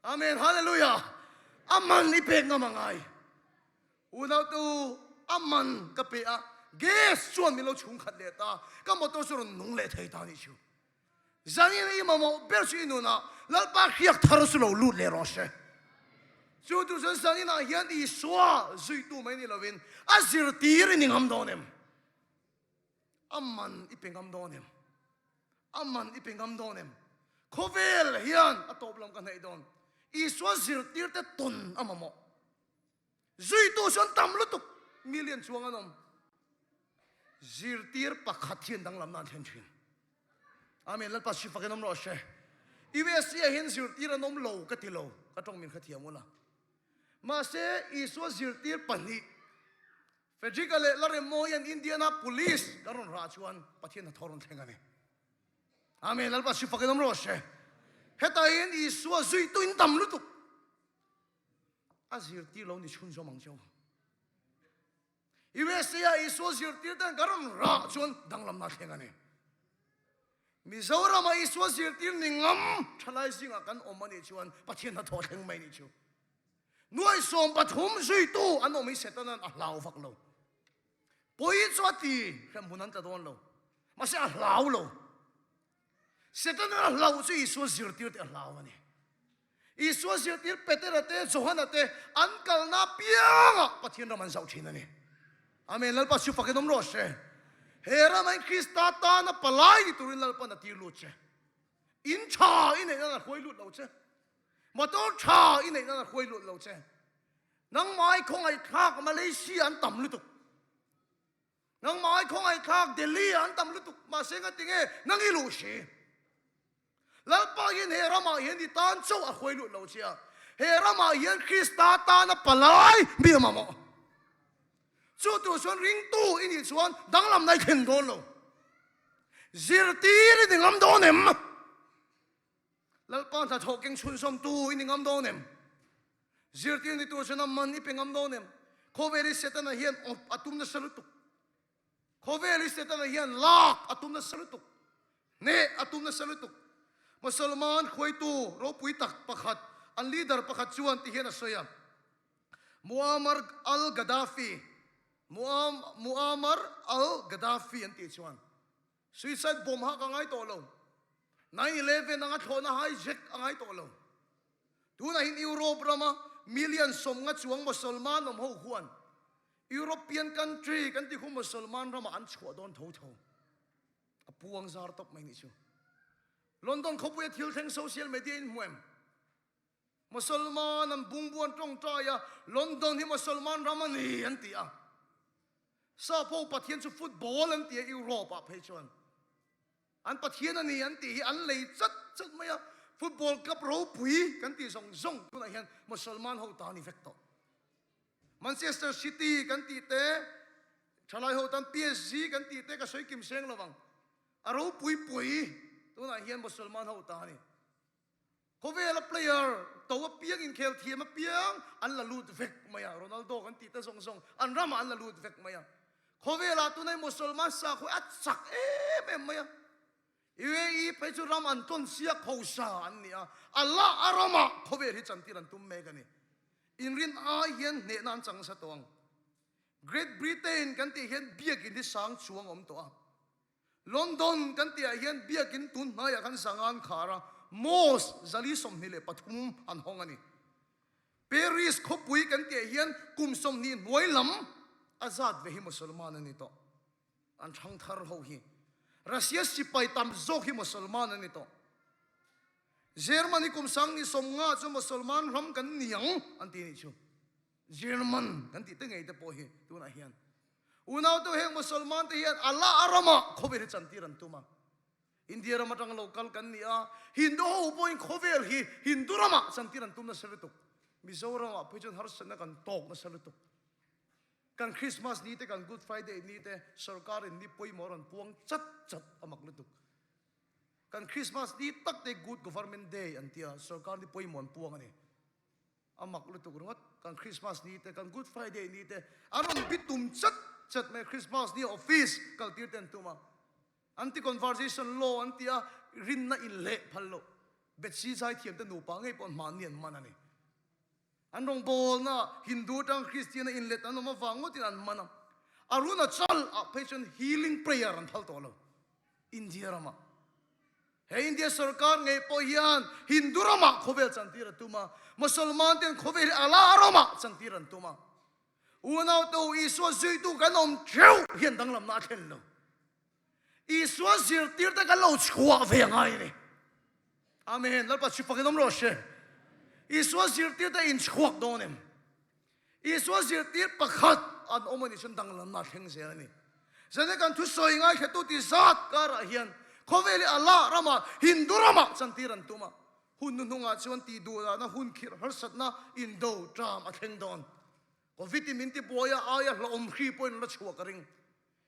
Amen Hallelujah. A man i pek ngam a ngai. Unautu a man ka pe a, gas chuan min lo chhung khat leh ta, ka motor chu rawn nung leh thei ta nih chu. Zanin i mamawh ber chu i nunah Lalpa hriak thar chu lo lut leh rawh se. Chu tu chuan zaninah hian Isua zuitu mai ni lovin a zirtir i ni ngam dawn em? A man i pe ngam dawn em? A man i pe ngam dawn em? Khawvel hian a tawp lam ka hnaih dawn. Isua zirtirte tawn a mamawh. Zuitu chuan tam lutuk million chuang an awm. Zirtir pakhat hian danglamna an thlen thin. Amen. Lalpa si fakin awm rawh se. USA ah hian zirtir an awm lo ka ti lo. Ka tawng min kha thiam ula. Mahse Isua zirtir pahnih Frederick-a leh Laremmawia'n Indiana Police kan rawn rah chuan Pathian hnathawh rawn thleng a ni. Amen. Lalpa si fakin awm rawh se. Hetah hian Isua zuitu in tam lutuk. A zirtir lo ni chhunzawm ang cheu. USA a Isua zirtir ten kan rawn rah chuan danglamna a thleng a ni. Mizorama Isua zirtir ni ngam thalai zingah kan awm a nih chuan Pathian hnathawh thleng mai nih chu. Nuai 13 zuitu an awm hi Setanan a hlau vak lo. Pawi chu a ti hremhmun an tla dawn lo. Mahse a hlau lo. Setanan a hlauh chu Isua zirtir te a hlau a ni. Isua zirtir Petera te, Johana te an kalna apiangah Pathian ram an zauh thin a ni. Amen. Lalpa chu fakin awm rawh se. He ramah hian Krista tana palai ni turin Lalpan a tir lut che. In tha i neih nan a hruai lut lo che. Motor tha i neih nan a hruai lut lo che. Nangmah i khawngaihthlak Malaysia an tam lutuk. Nangmah i khawngaihthlak Delhi ah an tam lutuk. Mahse nga tinge nang i luh si. Lalpa hian he ramah hian i tan chauh a hruai lut lo che a. He ramah hian Krista tana palai mi a mamawh. Chu tur chuan ringtu i nih chuan danglamna i thlen dawn lo. Zirtir i ni ngam dawn em? Lalpa hnathawh keng chhunzawmtu i ni ngam dawn em? Zirtir ni tur chuan a man i pe ngam dawn em? Khawvel hi Setana hian awp a tum nasa lutuk. Khawvel hi Setana hian lak a tum nasa lutuk. Hneh a tum nasa lutuk. Mosolman hruaitu ropui tak pakhat, an leader pakhat chuan ti hian a sawi a, Muammar al-Gaddafi, Muammar al-Gaddafi an tih chuan, Suicide bomb hak a ngai tawh lo. 9/11 anga thlawhna hijack a ngai tawh lo. Tunah hian Europe rama million 50 chuang Mosolman awm ho huan European country kan ti khu Mosolman ramah an chhuah dawn tho tho. A puang zar tawp mai nih chu. London khawpuia thil thleng social media in hmu em? Mosolman an bungbu an tawngtai a, London hi Mosolman ram a ni an ti a. Sap ho Pathian chu football an ti a Europe ah phei chuan. An Pathian a ni an tih hi an lei chat chat mai a, football club ropui kan tih zawng zawng tunah hian Mosolman ho ta a ni vek tawh. Manchester City kan tih te, thalai ho tan PSG kan tih te ka sawi kim seng lovang. A ropui pui tunah hian Mosolman ho ta a ni. Khawvela player to apiang inkhel thiam apiang an la lut vek mai a, Ronaldo kan tih te zawng zawng an ramah an la lut vek mai a. Khawvelah tunai Mosolman sakhaw a chak em em mai a. UAE phei chu ram an tawn siak hosa an ni a, Allah a ramah khawvel hi chantir an tum mek a ni. Inrin ai hian hnehna an chang nasa tawh ang. Great Britain kan tih hian biakin hi sang chuang a awm tawh a. London kan tihah hian biakin tun hnaiah khan zangan khar a, mosque 423 an hawng a ni. Paris khawpui kan tihah hian kum 20 hnuai lam a zat ve hi Mosolman a ni tawh. An thang thar ho hi. Russia sipai tam zawk hi Mosolman a ni tawh. Germany kum 150 chu Mosolman ram kan ni ang an ti nih chu. German kan tih te ngei te pawh hi tunah hian Unaute heng Mosolman te hian Allah a ramah khawvel hi chantir an tum a. India ram atang lo kal kan ni a, Hindu ho pawhin khawvel hi Hindu ramah chantir an tum nasa lutuk. Mizoramah phei chuan harsatna kan tawk nasa lutuk. Kan Christmas ni te, kan Good Friday ni te sorkarin ni pawimawh rawn puang chat chat a mak lutuk. Kan Christmas ni tak te Good Government Day an tia, sorkar ni pawimawh an puang a ni. A mak lutuk ringawt, kan Christmas ni te, kan Good Friday ni te an rawn bi tum chat chat mai, Christmas ni office kal tir te an tum a, anti conversation law an ti a, rinna in leh phal loh, Betsy zaithiam te nupa ngei pawh an hmanni an man a ni. An rawngbawlna Hindu atang Christian a inlet an awm avang ngawtin an man a, Arunachal ah phei chuan healing prayer an phal tawh lo India ramah. He India sorkar ngei pawh hian Hindu ramah khawvel chantir a tum a, Mosolman ten khawvel hi Allah ramah chantir an tum a. Unau te u, Isua zuitu kan awm theuh hian danglamna a thlen lo. Isua zirtir te kan lo chhuah ve a ngai a ni. Amen. Lalpa chu fakin awm rawh se. Isua zirtir te inchhuak dawn em? Isua zirtir pakhat an awm a nih chuan danglamna a thleng zel a ni. Zane kan thusawi ngaithletu ti zat karah hian khawvel hi Allah ramah, Hindu ramah chantir an tum a. Hun hnuhnungah chuan tih duhdahna hun khirh harsatna indo ṭam a thleng dawn. Covid in min ti buai a, aia hlauhawm hri pawhin la chhuah ka ring.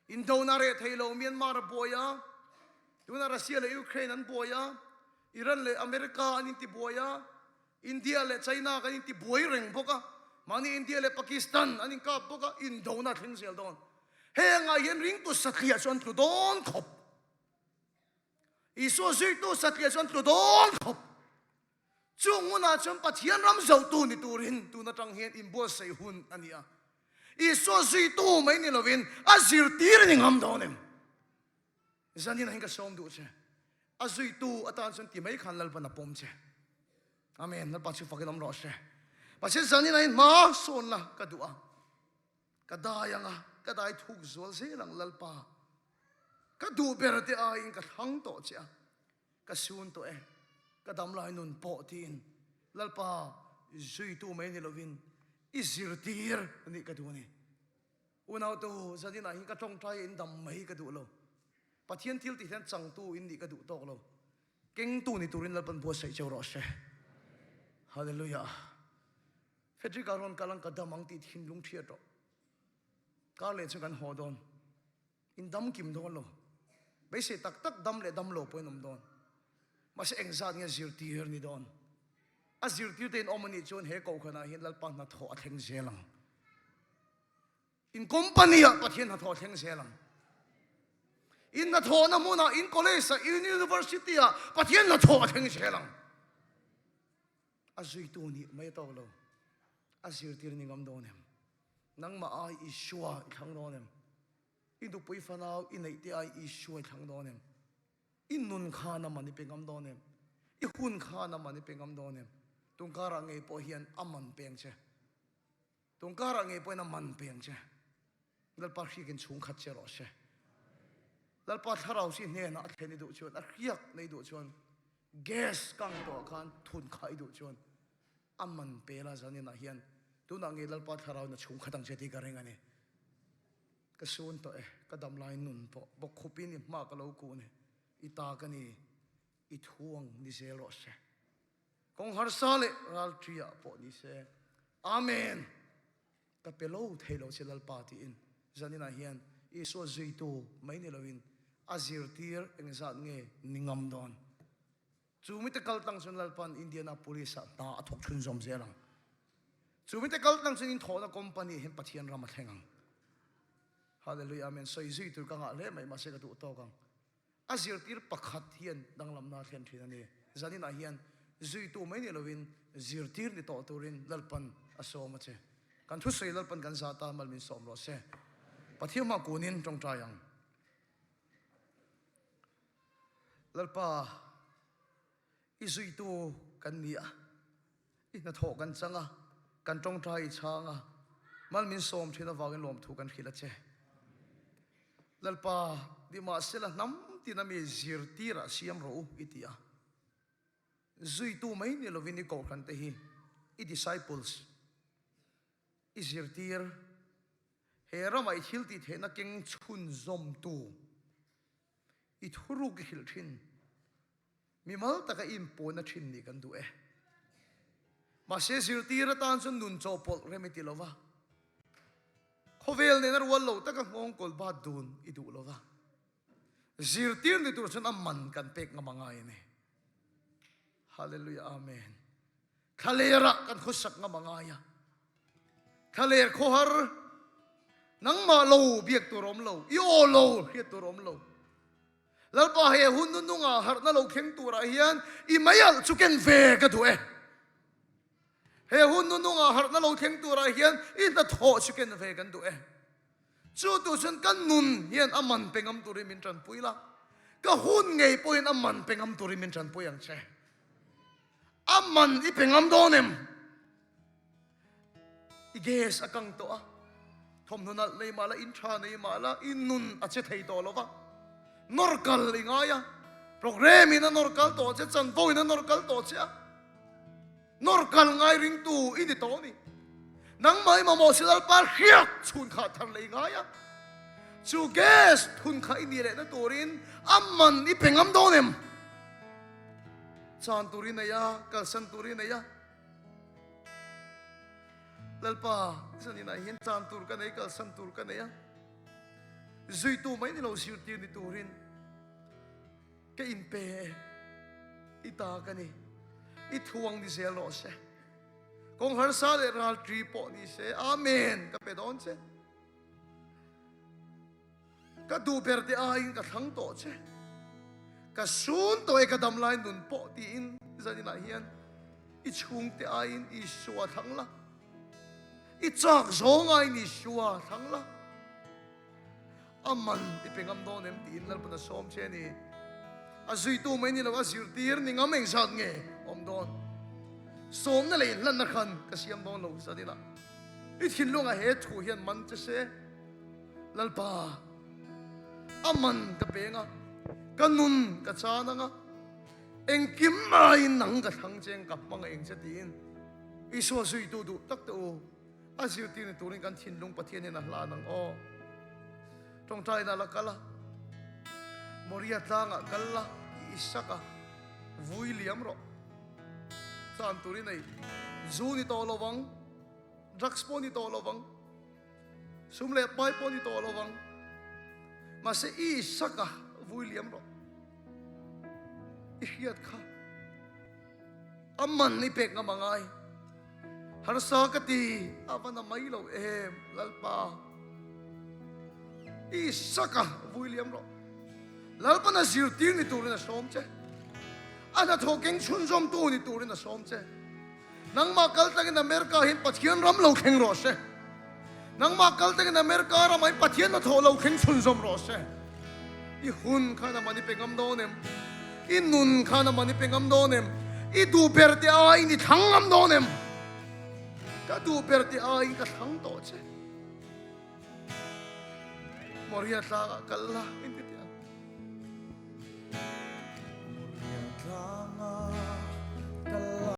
Indona reh thei lo Myanmar a buai a, tunah Russia leh Ukraine an buai a, Iran leh America an inti buai a, India leh China kan inti buai reng bawk a, mahni India leh Pakistan an inkap bawk a, indona a thleng zel dawn. Hengah hian ringtu satliah chu an tlu dawn khawp. Isua zuitu satliah chuan tlu dawn khawp. Chung hunah chuan Pathian ram zohtu ni turin tun atang hian inbuatsaih hun a ni a. Isua zuitu mai ni lovin a zirtir ni ngam dawn em? Zanin ah hian ka sawm duh che. A zuitu atan chuan ti mai khan Lalpan a pawm che. Amen. Lalpa chu fakin awm rawh se. Pathian zanin ah hian hma sawnna ka duh a. Ka dai ang a, ka dai thuk zual zel ang Lalpa. Ka duh ber te aiin ka thlang tawh che a. Ka sun tawh e, ka damlai nun pawh tiin Lalpa zuitu mai ni lovin i zirtir a nih ka duh a ni. Unautu, zaninah hian ka tawngtai in dam mai ka duh lo. Pathian thil tih hian changtu in nih ka duh tawk lo. Kengtu ni turin Lalpan buatsaih cheu rawh se. Hallelujah. Frederick-a rawn kal ang ka dam ang tih thinlung thiat rawh. Kar leh chu kan haw dawn. In dam kim dawn lo. Beisei tak tak dam leh dam lo pawhin awm dawn. Mahse engzat nge zirtir ni dawn? A zirtir te in awm anih chuan he kohhranah hian Lalpa hnathawh a thleng zel ang. In company ah Pathian hnathawh a thleng zel ang. In hnathawhna hmunah, in college ah, in university ah Pathian hnathawh a thleng zel ang. A zuitu nih mai a tawk lo. A zirtir ni ngam dawn em? Nangmah ai Isua i thlang dawn em? I nupui fanau i neih te ai Isua i thlang dawn em? I nun khan a man i pe ngam dawn em? I hun khan a man i pe ngam dawn em? Tungkarah ngei pawh hian a man peng che. Tungkarah ngei pawhin a man peng che. Lalpa hriakin chhungkhat che rawh se. Lalpa thlarau si hnenah a thlen i duh chuan, a hriak nei duh chuan, gas kang tawh khan thun kha i duh chuan a man pe la zaninah hian tunah nge Lalpa thlarau in a chhungkhat ang che tih ka ring a ni. Ka sun tawh e, ka damlai nun pawh bawkkhupin i hma ka lo kun e, i ta ka ni, i thuang ni zel rawh se. Kawng harsa leh ralṭi ah pawh ni se. Amen! Ka pe lo thei lo che Lalpa tiin zaninah hian Isua zuitu mai ni loin a zirtir engzat nge ni ngam dawn? Chu mite kal tlang chuan Lalpan Indianapolis ah hna a thawk chhunzawm zel ang. Chu mite kal tlang chuan inthawhna company ah hian Pathian ram a thleng ang. Hallelujah Amen. Sawi zui tur ka ngah hle mai mahse ka duh tawk ang. A zirtir pakhat hian danglamna a thlen thin a ni. Zaninah hian zuitu mai ni lovin zirtir ni tawh turin Lalpan a sawm a che. Kan thusawi Lalpan kan zah ta mal min sawm rawh se. Pathian hma kunin tawngtai ang. Lalpa, i zuitu kan ni a, i hnathawh kan chang a, kan tawngtai i chhang a, mal min sawm thin avangin lawmthu kan hrilh a che. Lalpa, nimahsela hnam tina mi zirtirah siam rawh u, i ti a. Zuitu mai ni lovin i kohhran te hi i disciples, i zirtir, he ramah i thil tih theihna keng chhunzawmtu, I thuruk i hrilh thin. Mimal taka i inpawina thin nih kan duh e. Mahse zirtir atan chuan nun chawhpawlh rem i ti lo va. Khawvel nena rual lo taka nghawngkawl bat dun i duh lo va. Zirtir ni tur chuan a man kan pek ngam a ngai a ni. Hallelujah Amen. Thlalerah kan khawsak ngam a ngai a. Thlaler khawhar nangmah lo biak tur awm lo, i aw lo hriat tur awm lo. Lalpa he hun nunungah harhna lo thleng turah hian i meialh chu ken ve ka duh e. He hun nunungah harhna lo thleng turah hian i hnathawh chu ken ve kan duh e. Chu tu chuan ka nun hian a man pe ngam turin min tanpui la, ka hun ngei pawhin a man pe ngam turin min tanpui ang che. A man i pe ngam dawn em? I gas a kang tawh a, thawmhnaw nalh nei mah la, in tha nei mah la, i nun a che thei tawh lo va, nawr kal i ngai a, programme in a nawr kal tawh che, chanvo in a nawr kal tawh che a, nawr kal ngai ringtu i ni tawh a ni. Nangmah i mamawh si Lalpa hriak chhun kha thar leh i ngai a, chu gas thun kha i nih lehna turin a man i pe ngam dawn em? Chan tur i nei a, kalsan tur i nei a. Lalpa, zaninah hian chan tur ka nei, kalsan tur ka nei a. Zuitu mai ni lo zirtir ni turin ka inpe e. I ta ka ni. I thuang ni zel rawh se. Kawng harsa leh ralṭi pawh ni se, Amen ka pe dawn che. Ka duh ber te aiin ka thlang tawh che. Ka sun tawh e ka dam lai nun pawh tiin zaninah hian i chhungte aiin Isua thlang la, i chak zawng aiin Isua thlang la, a man i pe ngam dawn em tiin Lalpan a sawm che a ni. A zuitu mai ni lo a zirtir ni ngam engzat nge awm dawn? Sawmna leh inhlanna khan ka siam dawn lo zaninah i thinlungah he thu hian man che se. Lalpa, a man ka peng a, ka nun ka chan ang a, engkim aiin nang ka thlang che ang, ka hmangaih ang che tiin Isua zuitu duh tak te u, a zirtir ni turin kan thinlung Pathian hian a hlan ang aw. Tawngtaina la kal a, Moria tlangah kal la, i Isaka vui liam rawh. Tlan turin ei zu ni tawh lovang, drugs pawh ni tawh lovang. Sum leh pai pawh ni tawh lo vang. Mahse i Isaka vui liam rawh. I hriat kha a man i pek ngam angai. Harsa ka ti a va na mai lo em Lalpa. I Isaka vui liam rawh. Lalpan a zirtir ni turin a sawm che. A hnathawh keng chhunzawmtu ni turin a sawm che. Nangmah kal tlangin America hian Pathian ram lo thleng rawh se. Nangmah kal tlangin America ramah hian Pathian hnathawh lo thleng chhunzawm rawh se. I hun khan a man i pe ngam dawn em? I nun khan a man i pe ngam dawn em? I duh ber te aiin i thlang ngam dawn em? Ka duh ber te aiin ka thlang tawh che. Moria tlangah kal la, min ti teh ang.